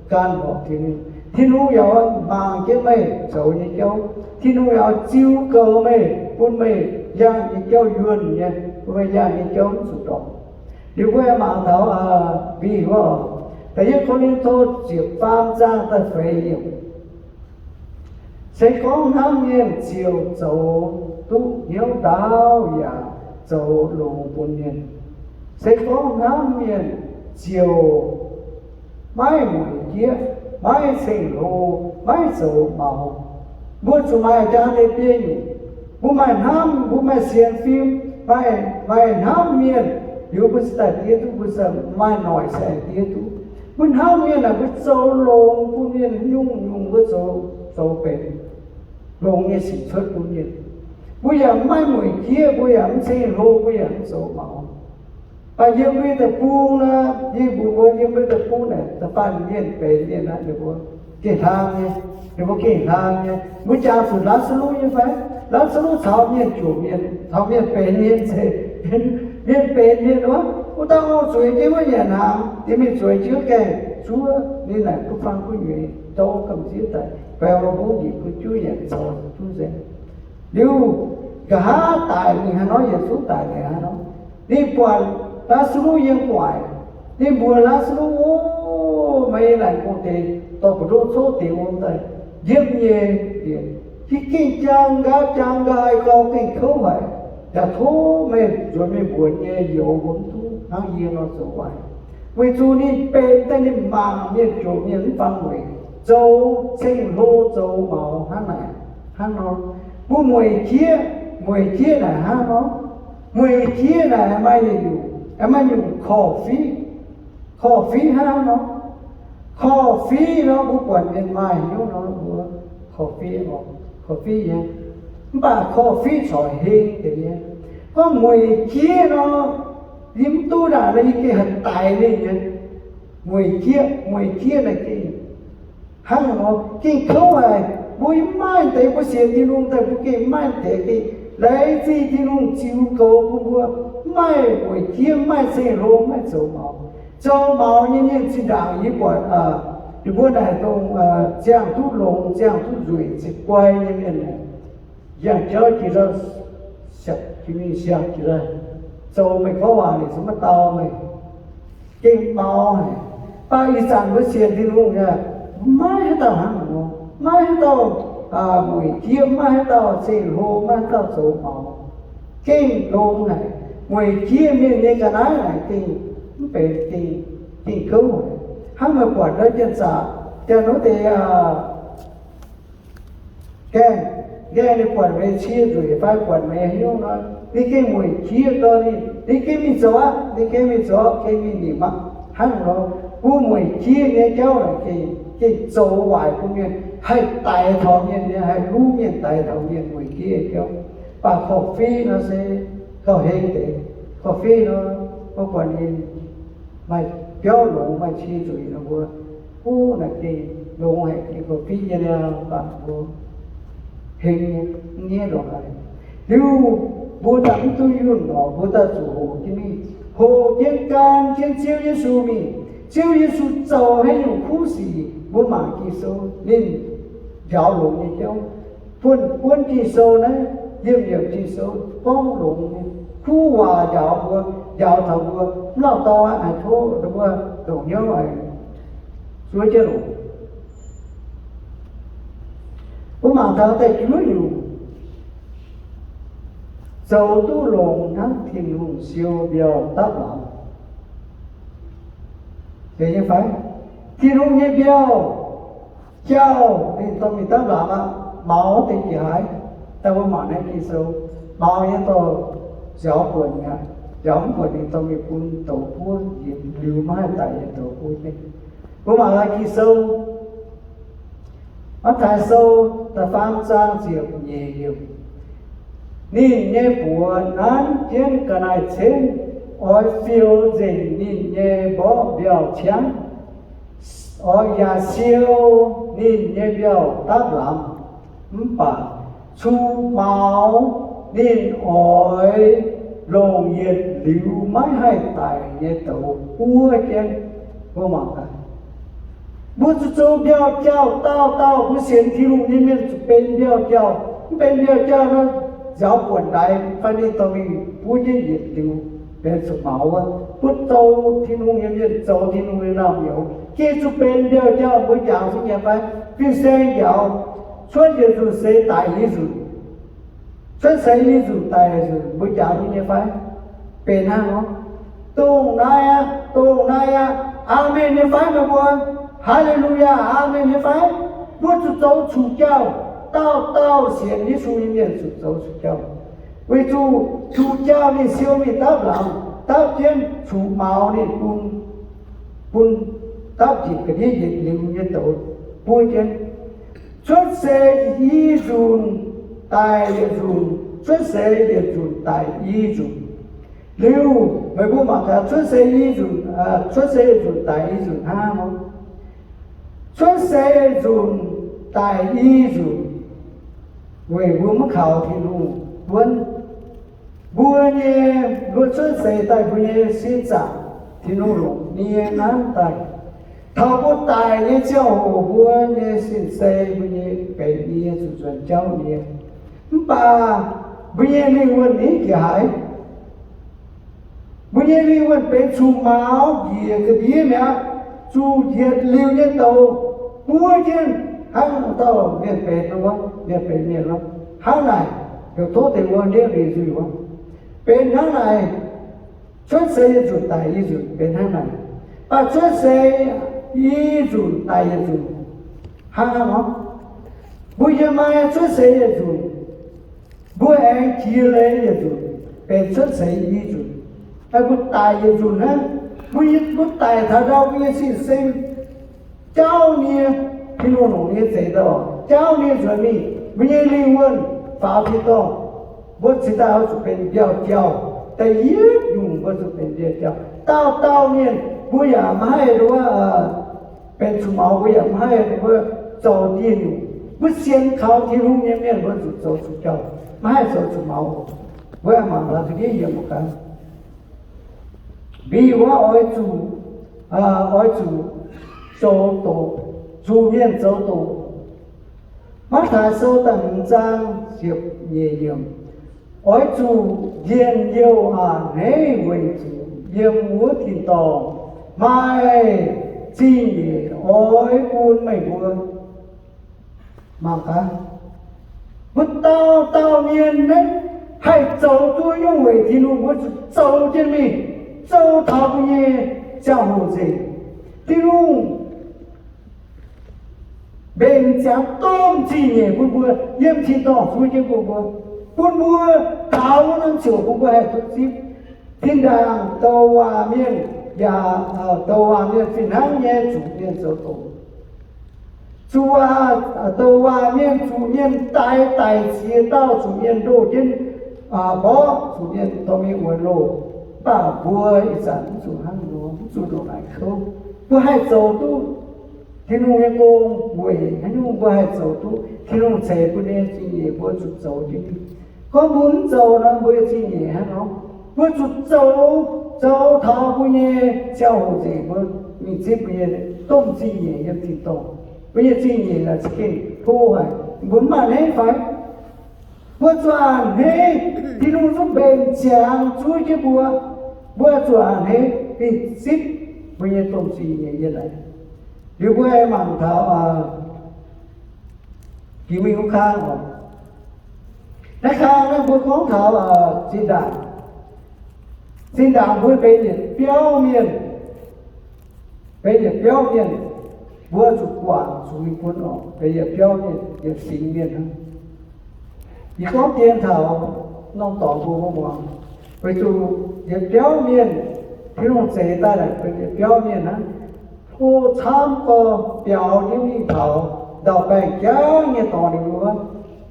gan horpc Tin-Hungh. Tin-Hungh yaac mangc jienv meih zoux nyei jauv. Tin-Hungh yaac ziux goux meih, bun meih yangh nyei jauv yuonh nyei, bun meih yangh nyei jauv mv zuqc ndorpc. Liuz mbuo mangc taux mbiv wuov, Da'yietv Ko^lin^to ziepc faam zaang da'feix yiemc. Se gorngv hnamv mienh ziouc zoux duqv hnyouv ndaauv yaac zoux longx bun mienh. Se gorngv hnamv mienh ziouc maiv mueic jieqv, maiv ceng-hlo, maiv zoux maux. Mbuo zuqc maaih jaax deix biei nyungc. Mbuo maaih hnamv, mbuo maaih sienx fim, Maaih, maaih hnamv mienh, liuz mbuo se daaih diev duqv, mbuo se maaih noic se diev duqv. Mbuo hnamv mienh naaic, mbuo zoux longx bun mienh, nyungc-nyungc mbuo zoux, zoux benx longx nyei sic cuotv bun mienh. Mbuo yaac mv maaih mueic jieqv, mbuo yaac mv ceng-hlo, mbuo yaac mv zoux maux. Mv baac yiem mbuo nyei deic-bung nor, yie mbuox mbuo, yiem mbuo nyei deic-bung naaic da'faanh mienh benx mienh aqv, ninh mbuo gengh hlang nyei, ninh mbuo gengh hlang nyei. Mbuo jangx zuqc Laa^saa^lu nyei fai? Laa^saa^lu caux mienh juoqc mienh, caux mienh benx mienh zeiz, mienh benx mienh wuov, wuov dauh ngorc zueiz jienv wuov nyanc hnaangx, diex mingh zueiz jienv gaengh zuov, ninh naaic duqv faang gu'nyuoz, dov gamh nziev daaih, baeng wuom mungv njiec bun juv nyanc caux juv nzengc. Liuz, nqa'haav daic ninh hnangv nor, yietc zungv daic ninh hnangv nor. Ninh buatc Laa^saa^lu yiem gu'nguaaic. Ninh mbuox Laa^saa^lu, O, meih laengz gong deix dorh mbu'ndongx coqv deix wuom daaih njiepv nyei lienc, jiex gengh jang nqaai jang nqaai gau, gengh kouv haic. Yaac tov meih nzuonx mingh mbuox nyei youz mbuo mv duqv hnangv yie nor zoux waaic. Weic zuqc ninh benx daaih ninh mangc mienh juoqc mienh mv fangx weic, zoux ceng-hlo zoux maux hnangv naaic hnangv nor. Mbuo mueic jieqv, mueic jieqv naaic hnangv nor. Mueic jieqv naaic maaih nyungc, maaih nyungc korv-fiqv, korv-fiqv hnangv nor. Korv-fiqv nor mbuo buatc mienh maaih hnyouv nor mbuo korv-fiqv oc, korv-fiqv nyei. Mv baac korv-fiqv corc heng deix nyei. Gorngv mueic jieqv nor, yie mv duqv naaic nor yie gengh haih daix ninh nyei. Mueic jieqv, mueic jieqv naaic gengh hnangv nor gengh kouv haic. Mbuo yaac mv maaih deix, mbuo sienx Tin-Hungh daaih mbuo gengh mv maaih deix gengh laengz zingh Tin-Hungh ziux goux bun mbuo, mv maaih mueic jieqv, mv maaih ceng-hlo, mv maaih zoux maux. Zoux maux nyei mienh zinh ndaangc yie buatc, ninh mbuo naaic dongh ziangh duqv longx, ziangh duqv nzueic, ziqc guai nyei mienh naaic, yangh jauv jiex, jiex mingh siang jiex, zoux meih gorngv waac ninh se maiv dau meih. Gengh maux haic. Mv baac ih zanc mbuo sienx Tin-Hungh nyei, maiv haaix dauh hnangv nor, maiv haaix dauh mueic jieqv, maiv haaix dauh ceng-hlo, maiv haaix dauh zoux maux. Gengh longx haic. Mueic jieqv mienh nyei ga'naaiv naaic gengh mv benx, gengh, gengh kouv haic. Hnangv meih buatc ndau janx-zaqc, janx wuov deix, gaengh, gaengh ninh buatc meih cie nzueic fai buatc meih hnyouv nor, ninh gengh mueic jieqv gau ninh, ninh gengh mingh zoux aqv, ninh gengh mingh zoux, gengh mingh nimc aqv. Hnangv nor, mbuo mueic jieqv nyei jauv naaic gengh, gengh zoux waaic bun mienh, haih daix taux mienh nyei, haih luv mienh, daix taux mienh, mueic jieqv nyei jauv. Mv baac korv-fiqv nor se gauh heng deix. Korv-fiqv nor, mbuo buatc ninh maaih biauv longx, maaih cie nzueic nor mbuo, uv, naaic gengh longx haic, gengh korv-fiqv nyei liangx, mv baac mbuo heng nyei, mv nyaiv longx haic. Liuz mbuo daaih mv duqv yunh oc, mbuo daaih zuqc hoqc jienv mingh, hoqc jienv gan jienv Ziouv Yesu mingh. Ziouv Yesu zoux haaix nyungc kuv sic, mbuo mangc Ging-Sou ninh njaaux longx nyei jauv. Buonv, buonv Ging-Sou naaiv, liemh liemh Ging-Sou gorngv longx nyei, kuv waac njaaux mbuo, njaaux taux mbuo mv lauh dauh aqv. Haiz tov mbuo ndongc hnyouv haic, zuov jienv longx. Mbuo mangc taux da'juov nyungc, zoux duqv longx hnangv Tin-Hungh siou mbiauh dapv lamz. Zeiz nyei fai? Tin-Hungh nyei mbiauh jauh ninh dorh mingh dapv lamz aqv, maux deix njiec haaix. Daaih mbuo mangc naaiv Ging-Sou, maux nyei dorh nziaaux buonc mi'aqv. Nziaaux mv buonc ninh dorh mingh bun douz buov, liuz maiv haih daic nyei douz buov jienv. Mbuo mangc gaax Ging-Sou, Matv^taai Sou da'faam zaang ziepc nyeic yiemc. Ninh nyei buoz nanv jienv ga'naaiv-cemv, oix fiou nzengc ninh nyei mborqv mbiauh ciangv, oix yaac siou ninh nyei mbiauh dapv lamz. Mv baac cun maux ninh oix longc yietc liuz maiv haih daic nyei douz buov jienv. Mbuo mangc gaax, mbuo zuqc zoux mbiauh jauh, dauh dauh mbuo sienx Tin-Hungh nyei mienh zuqc benx mbiauh jauh. Mv benx mbiauh jauh nor, nziaaux buonc ndaix fai ninh dorh mingh buov jienv yietc liuz benx zuqc maux wuov. Mbuo zoux Tin-Hungh nyei mienh, zoux Tin-Hungh nyei naamh nyouz, gengh zuqc benx mbiauh jauh. Mbuo jangx zuqc nyei fai? Fin-saeng njaaux, cuotv yietc nzunc seix daic i nzunc, cuotv seix i nzunc daic nzunc, mbuo jangx zuqc nyei fai? Benx hnangv nor. Dongh naaiv aqv, dongh naaiv aqv. Aamen nyei fai meih mbuo? Haa^le^lu^yaa, aamen nyei fai? Mbuo zuqc zoux zuqc jauh. Dauh dauh sienx Yesu nyei mienh zuqc zoux zuqc jauh. Weic zuqc zuqc jauh ninh siou mingh dapv lamz, dapv jienv cuqv-maux ninh bun, bun dapv njiec ga'ndiev yietc liuz nyei douz buov jienv. Cuotv seix i nzunc daic yietc nzunc, cuotv seix yietc nzunc daic i nzunc. Liuz meih mbuo mangc gaax, cuotv seix i nzunc, cuotv seix yietc nzunc daic i nzunc hnangv nor. Cuotv seix yietc nzunc daic i nzunc weic mbuo maiv kaux Tin-Hungh wuonv. Mbuo nyei, mbuo cuotv seix daaih mbuo nyei sin zaangc Tin-Hungh longc nie nanv daaih. Taux mbuo daic nyei ziangh hoc mbuo nyei sin-sei, mbuo nyei benx nie zuqc nzuonx jauv nie. Mv baac mbuo nyei lingh wuonh ni jiex haaix? Mbuo nyei lingh wuonh benx cuqv-maux njiec ga'ndiev mi'aqv, zuqc yietc liuz nyei douz buov jienv hnangv dauh mienh benx nor, mienh benx mienh nor. Hnangv naaic, heuc tov deix wuov ndiev liuz nzuih wuov. Benx hnangv naaic, cuotv seix yietc nzunc daic yietc nzunc benx hnangv naaic. Mv baac cuotv seix i nzunc daic yietc nzunc hnangv haaix nor? Mbuo yiem maaih cuotv seix yietc nzunc, mbuo aengx jiex leiz yietc nzunc, benx cuotv seix i nzunc. Mbuo daic yietc nzunc hnangv. Mbuo, mbuo daic taux ndau mbuo nyei sin-sei jauv nie, Tin-Hungh longc nyei zeix dorh jauv nie nzuonx mingh, mbuo nyei lingh wuonh faaux tin-dorngh. Mbuo cingx daaih oix zuqc benx mbiauh jauh. Da'yietv nyungc mbuo zuqc benx mbiauh jauh. Dauh dauh mienh mbuo yaac maiv haih nduov, benx cuqv-maux mbuo yaac maiv haih nduov zoux dieh nyungc. Mbuo sienx kaux Tin-Hungh nyei mienh mbuo zuqc zoux cuqv jauh, maiv haih zoux cuqv-maux. Mbuo mangc taux ga'ndiev yiem mbuo ganh. Mbiv wuov oix zuqc, oix zuqc zoux doqc, zuqc mienh zoux doqc. Matv^taai Sou da'hmz zaang ziepc nyeic yiemc, oix zuqc njien-youh a'hneiv weic zuqc yiem wuov tin-dorngh maaih zingh nyeic oix bun meih mbuo. Mangc gaax, mbuo dauh dauh mienh naaiv haih zoux duqv nyungc weic Tin-Hungh, mbuo zuqc zoux jienv mingh, zoux taux mbuo nyei ziangh hoc nzengc. Tin-Hungh mbenc ziangx domh zingh nyeic bun mbuo, yiem tin-dorngh zuov jienv bun mbuo, bun mbuo taux wuov norm ziouc bun mbuo haih duqv zipv. Tin-Hungh douc waac mienh yaac, douc waac mienh fih hnangv nyei zuqc mienh zoux doqc. Zuqc waac, douc waac mienh zuqc mienh daix daic ziex dauh, zuqc mienh ndoh jienv mborqv, zuqc mienh dorh mingh wuonx loh. Mv baac mbuo ih zanc mv zuqc hnangv nor, mv zuqc ndongc naaic kouv. Mbuo haih zoux duqv Tin-Hungh nyei gong weic haaix nyungc mbuo haih zoux duqv? Tin-Hungh ceix bun nyei zingh nyeic mbuo zuqc zoux jienv. Gorngv mbuo mv zoux nor, mbuo nyei zingh nyeic hnangv nor. Mbuo zuqc zoux, zoux taux mbuo nyei ziangh hoc nzengc, mbuo mingh zipv mbuo nyei domh zingh nyeic yiem tin-dorngh. Mbuo nyei zingh nyeic naaic za'gengh tov haic, mbuo mv maaih hneiv fai? Mbuo zuqc a'hneiv, Tin-Hungh zungv mbenc ziangx zuov jienv mbuo. Mbuo zuqc a'hneiv mingh zipv mbuo nyei domh zingh nyeic yiem naaic. Liuz mbuo mangc taux jiex mingh wuov kang oc. Naaiv kang naaiv mbuo gorngv taux zinh ndaangc. Zinh ndaangc mbuo benx yietc biauv mienh, benx yietc biauv mienh, mbuo zuqc guangc zuiz bun oc. Benx yietc biauv mienh, yietc fingx mienh hnangv. Yie gorngv dien taux norm dorngx bun mbuo muangx. Weic zuqc yietc biauv mienh, Tin-Hungh zeix daaih naaic benx yietc biauv mienh hnangv. Tov camv gorx biaux jienv mingh taux ndau-baengh jangv nyei dorngx ninh mbuo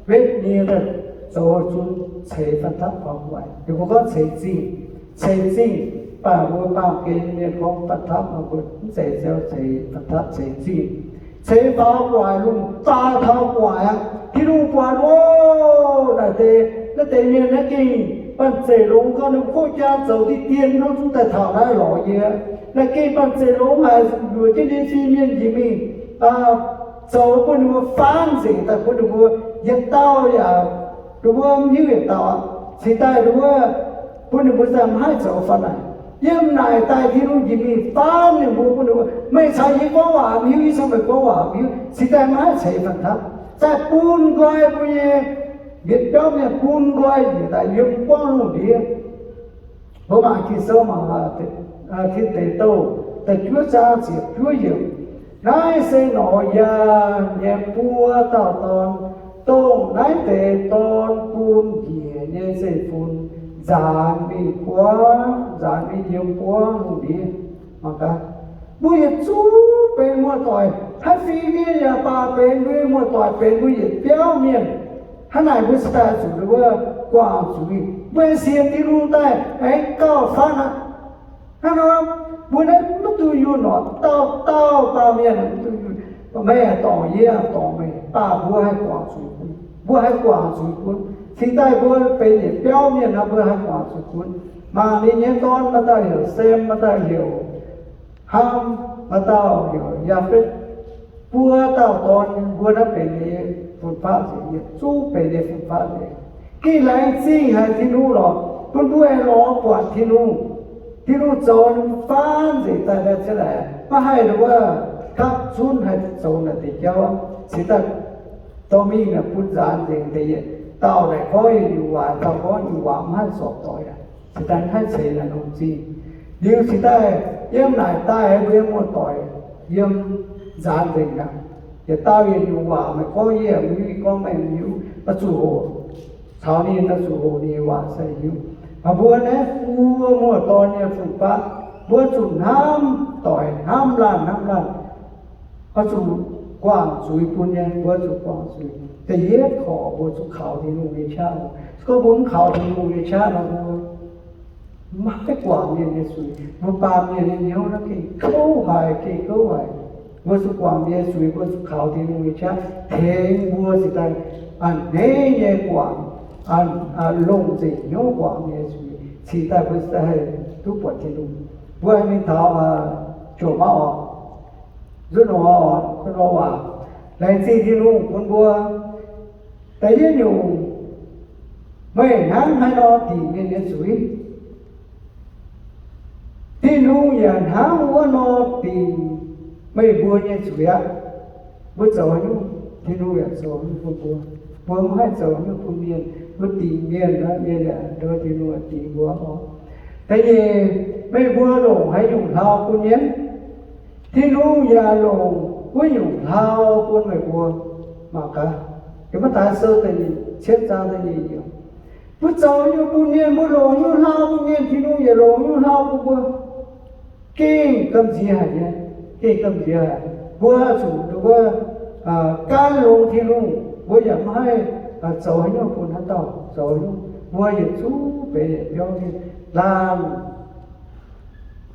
wetv nie daaih zoux zunv ceix fan-tapv faaux gu'nguaaic. Ninh mbuo gorngv ceix zingh, ceix zingh, mv baac mbuo baamh gen mienh gorngv fan-tapv, mbuo mv zeiz, ceix fan-tapv, ceix zingh. Ceix faaux gu'nguaaic lungh zaah taux gu'nguaaic aqv. Tin-Hungh buatc, o, naaic deix, naaiv deix mienh naaiv gengh banh zeic longx gorngv ninh mbuo koqv jaa zoux diqv dien hnangv zungv daaih taux naaiv lorz yie. Naaiv gengh banh zeic longx haic, luoqc jienv nyei fin-mienh njiec mingh zoux bun ninh mbuo faanv nzengc daaih bun ninh mbuo yietc dauh yaac, ninh mbuo mv hiuv yietc dauh aqv. Cingx daaih ninh mbuo bun ninh mbuo daaih maiv haih zoux faanv naaic. Yiem naaic daaih Tin-Hungh njiec mingh faanv ninh mbuo, bun ninh mbuo, meih caux yie gorngv waac mv hiuv, yie caux meih gorngv waac mv hiuv, cingx daaih maiv haih ceix fan-tapv. Daaih bun nqoi mbuo nyei yietc biauv mienh, bun nqoi njiec daaih yiem buangv lungh ndiev. Mbuo mangc Ging-Sou mangc, Tin Deic Douh da'juov zaang ziepc juov yiemc. Naaiv se norqc yaac nyei buo dauh dorn, dongh naaiv deix dorn bun njiec nyei zeiv-fun nzaanx mingh buangv, nzaanx mingh yiem buangv lungh ndiev. Mangc gaax, mbuo yietc zungv benx muoz-doic, haaix fingx mienh yaac baac benx mbuo nyei muoz-doic, benx mbuo yietc biauv mienh. Hnangv naaic mbuo cingx daaih zuqc wuov guangc zuiz. Mbuo sienx Tin-Hungh daaih aengx gauh fatv aqv. Hnangv nor, mbuo naaiv maiv duqv yunh nor, dauh dauh baamh mienh maiv duqv yunh. Meih dorngc yie, yie dorngc meih, mv baac mbuo haih guangc zuiz bun. Mbuo haih guangc zuiz bun. Cingx daaih mbuo benx yietc biauv mienh nor, mbuo haih guangc zuiz bun. Mangc ninh nyei dorn, maaih dauh heuc Sem, maaih dauh heuc Ham, maaih dauh heuc Yaafetv. Buo dauh dorn mbuo naaiv benx nyei fun-faqv nzengc, yietc zungv benx nyei fun-faqv nzengc. Gengh laengz zingh haic Tin-Hungh lorqc, bun mbuo aengx lorz buatc Tin-Hungh. Tin-Hungh zoux faanv nzengc daaih naaiv ziouc laaic, maiv haih wuov gapv zunv haih zoux naaic deix jauv. Cingx daaih dorh mingh naaic bun nzaanx nzengc deix yietc dauh naaic gorngv yietc nyungc waac, dauh gorngv nyungc waac, maiv haih zorc doic aqv. Cingx daaih maiv haih ceix naaic longc zingh. Liuz cingx daaih yiem naaic daaih mbuo nyei muoz-doic yiem nzaanx nzengc aqv. Yietc dauh yietc nyungc waac meih gorngv yie maiv hiuv, gorngv meih maiv hiuv, oix zuqc hoqc caux ninh, oix zuqc hoqc ninh nyei waac se hiuv. Mv baac mbuo naaiv buo muoz-dorn nyei fun-faqv, mbuo zuqc hnamv doic, hnamv laanh, hnamv laanh. Oix zuqc guangc zuiz bun nyei, mbuo zuqc guangc zuiz. Da'yietv korc mbuo zuqc kaux Tin-Hungh nyei qaqv. Se gorngv mbuo mv kaux Tin-Hungh nyei qaqv nor, mbuo maiv guangc mienh nyei zuiz. Mbuo baamh mienh nyei hnyouv naaiv gengh kouv haic, gengh kouv haic. Mbuo zuqc guangc mienh nyei zuiz, mbuo zuqc kaux Tin-Hungh nyei qaqv tengx mbuo cingx daaih a'hneiv nyei guangc, longc nzengc hnyouv guangc mienh nyei zuiz, cingx daaih mbuo cingx daaih haih duqv buatc Tin-Hungh. Mbuo haih mingh taux, jomc maiv oc, nzunc nor oc, nzunc nor waac, laengz zingh Tin-Hungh bun mbuo. Da'yietv nyungc, meih hnangv haaix nor dingc mienh nyei zuiz, Tin-Hungh yaac hnangv wuov nor dingc meih mbuo nyei zuiz aqv. Mbuo zoux haaix nyungc, Tin-Hungh yaac zoux haaix nyungc bun mbuo. Mbuo mv haih zoux haaix nyungc bun mienh. Mbuo dingc mienh, mienh yaac, Tin-Hungh yaac dingc mbuo oc. Da'nyeic, meih mbuo longc haaix nyungc hlau bun mienh, Tin-Hungh yaac longc wuov nyungc hlau bun meih mbuo. Mangc gaax, Matv^taai Sou da'nyeic cietv zaang da'nyeic yiemc. Mbuo zoux nyungc bun mienh, mbuo longc nyungc hlau bun mienh, Tin-Hungh yaac longc nyungc hlau bun mbuo. Gengh gamh nziex haic nyei, gengh gamh nziex haic. Mbuo zuqc wuov, gan longx Tin-Hungh, mbuo yaac maiv haih zoux haaix nyungc bun haaix dauh zoux haaix nyungc. Mbuo yietc zungv benx yietc biauv mienh, laanh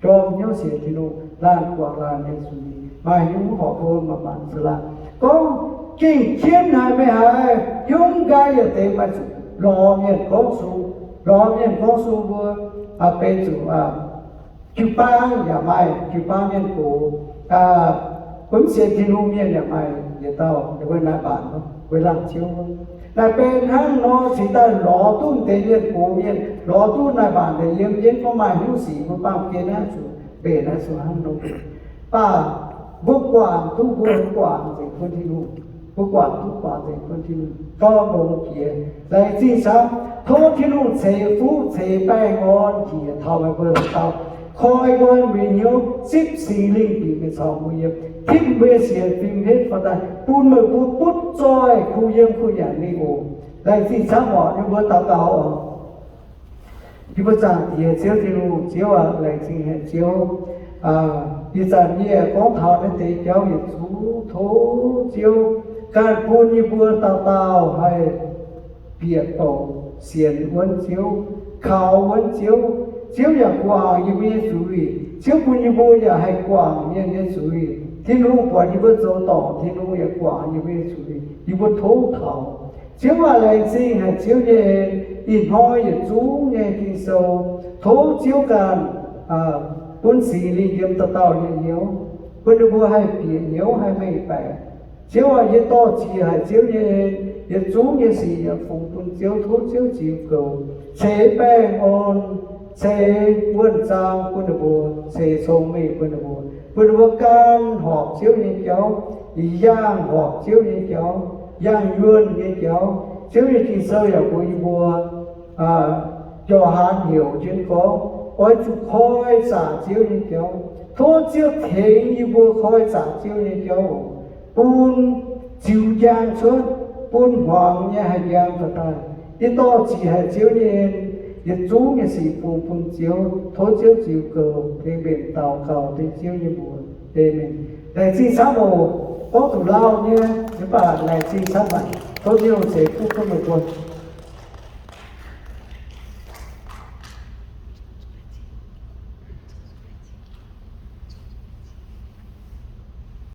jorm hnyouv sienx Tin-Hungh, laanh guangc laanh nyei zuiz, maaih hnyouv horpc hlo, maaih maanc za'laanh. Gorngv gengh jienv haic meih haiz, hnyouv mv nqaai yietc deix, maaih zuqc lorz mienh gorngv sung, lorz mienh gorngv sung mbuo benx zuqc jiu-baang yaac maaih, jiu-baang mienh gox, mbuo mv sienx Tin-Hungh mienh yaac maaih yietc dauh, ninh mbuo naaic maanc, mbuo laanh ziouv. Naaic benx hnangv nor cingx daaih lorz duqv deix mienh gox mienh, lorz duqv naaic maanc deix yiem jienv gorngv maaih hnyouv sic, mbuo baamh gen naaiv zuqc mbenc naaiv zuqc hnangv nor. Mv baac mbuo guangc duqv, mbuo guangc nzengc bun Tin-Hungh. Mbuo guangc duqv guangc nzengc bun Tin-Hungh, gorngv longx jiex. Laengz zingh camv. Tov Tin-Hungh ceix fuqv ceix baengh orn njiec taux meih mbuo dauh dauh, koi nqoi mbuo nyei hnyouv, zipv Singx Lingh bieqc mingh caux mbuo yiem, tipv mbuo nyei sienx fim henv faaux daaih, bun meih mbuo butv zoih kuh yiem kuh nyanc mingh oc. Laengz zingh camv oc. Yie mbuo daux gaux oc. Yie mbuo Zaangc Diex Ziouv Tin-Hungh, Ziouv aac, laengz zingh haic Ziouv. Ih zanc yie gorngv taux naaiv deix jauv yietc zungv tov Ziouv ganh bun yie mbuo dauh dauh haih bieqc douc sienx wuonv Ziouv, kaux wuonv Ziouv. Ziouv yaac guangc yie mbuo nyei zuiz. Ziouv bun yie mbuo yaac haih guangc mienh nyei zuiz. Tin-Hungh buatc yie mbuo zoux dorngc, Tin-Hungh yaac guangc yie mbuo nyei zuiz. Yie mbuo tov taux. Ziouv aac, laengz zingh haic Ziouv nyei en. Ih hnoi yietc zungv nyei Ging-Sou, tov Ziouv ganh bun Singx Lingh yiem dauh dauh nyei hnyouv, bun ninh mbuo haih bieqc hnyouv haih mengh baeqc. Ziouv aac, yie dorh ziex haic Ziouv nyei en, yietc zungv nyei sic yaac fungx bun Ziouv, tov Ziouv ziux goux, ceix baengh orn, ceix wuonh zaang bun ninh mbuo, ceix cong-mengh bun ninh mbuo, bun ninh mbuo gan horpc Ziouv nyei jauv, yangh horpc Ziouv nyei jauv, yangh yuonh nyei jauv. Ziouv nyei Ging-Sou yaac mbuox yie mbuo, Yo^han heuc jienv gorngv, oix zuqc koi zaangc Ziouv nyei jauv. Tov Ziouv tengx yie mbuo koi zaangc Ziouv nyei jauv oc, bun ziux njang cuotv, bun hmuangx nyei haih njang daaih. Yie dorh ziqc haic Ziouv nyei en, yietc zungv nyei sic bun, bun Ziouv. Tov Ziouv ziux goux, tengx mbenc daux gaux dengv Ziouv nyei mbuox. Aamen. Laengz zingh camv oc. Gorngv zuqc lauh nyei, mv baac laengz zingh camv maah. Tov Ziouv Diex bun bun meih mbuo.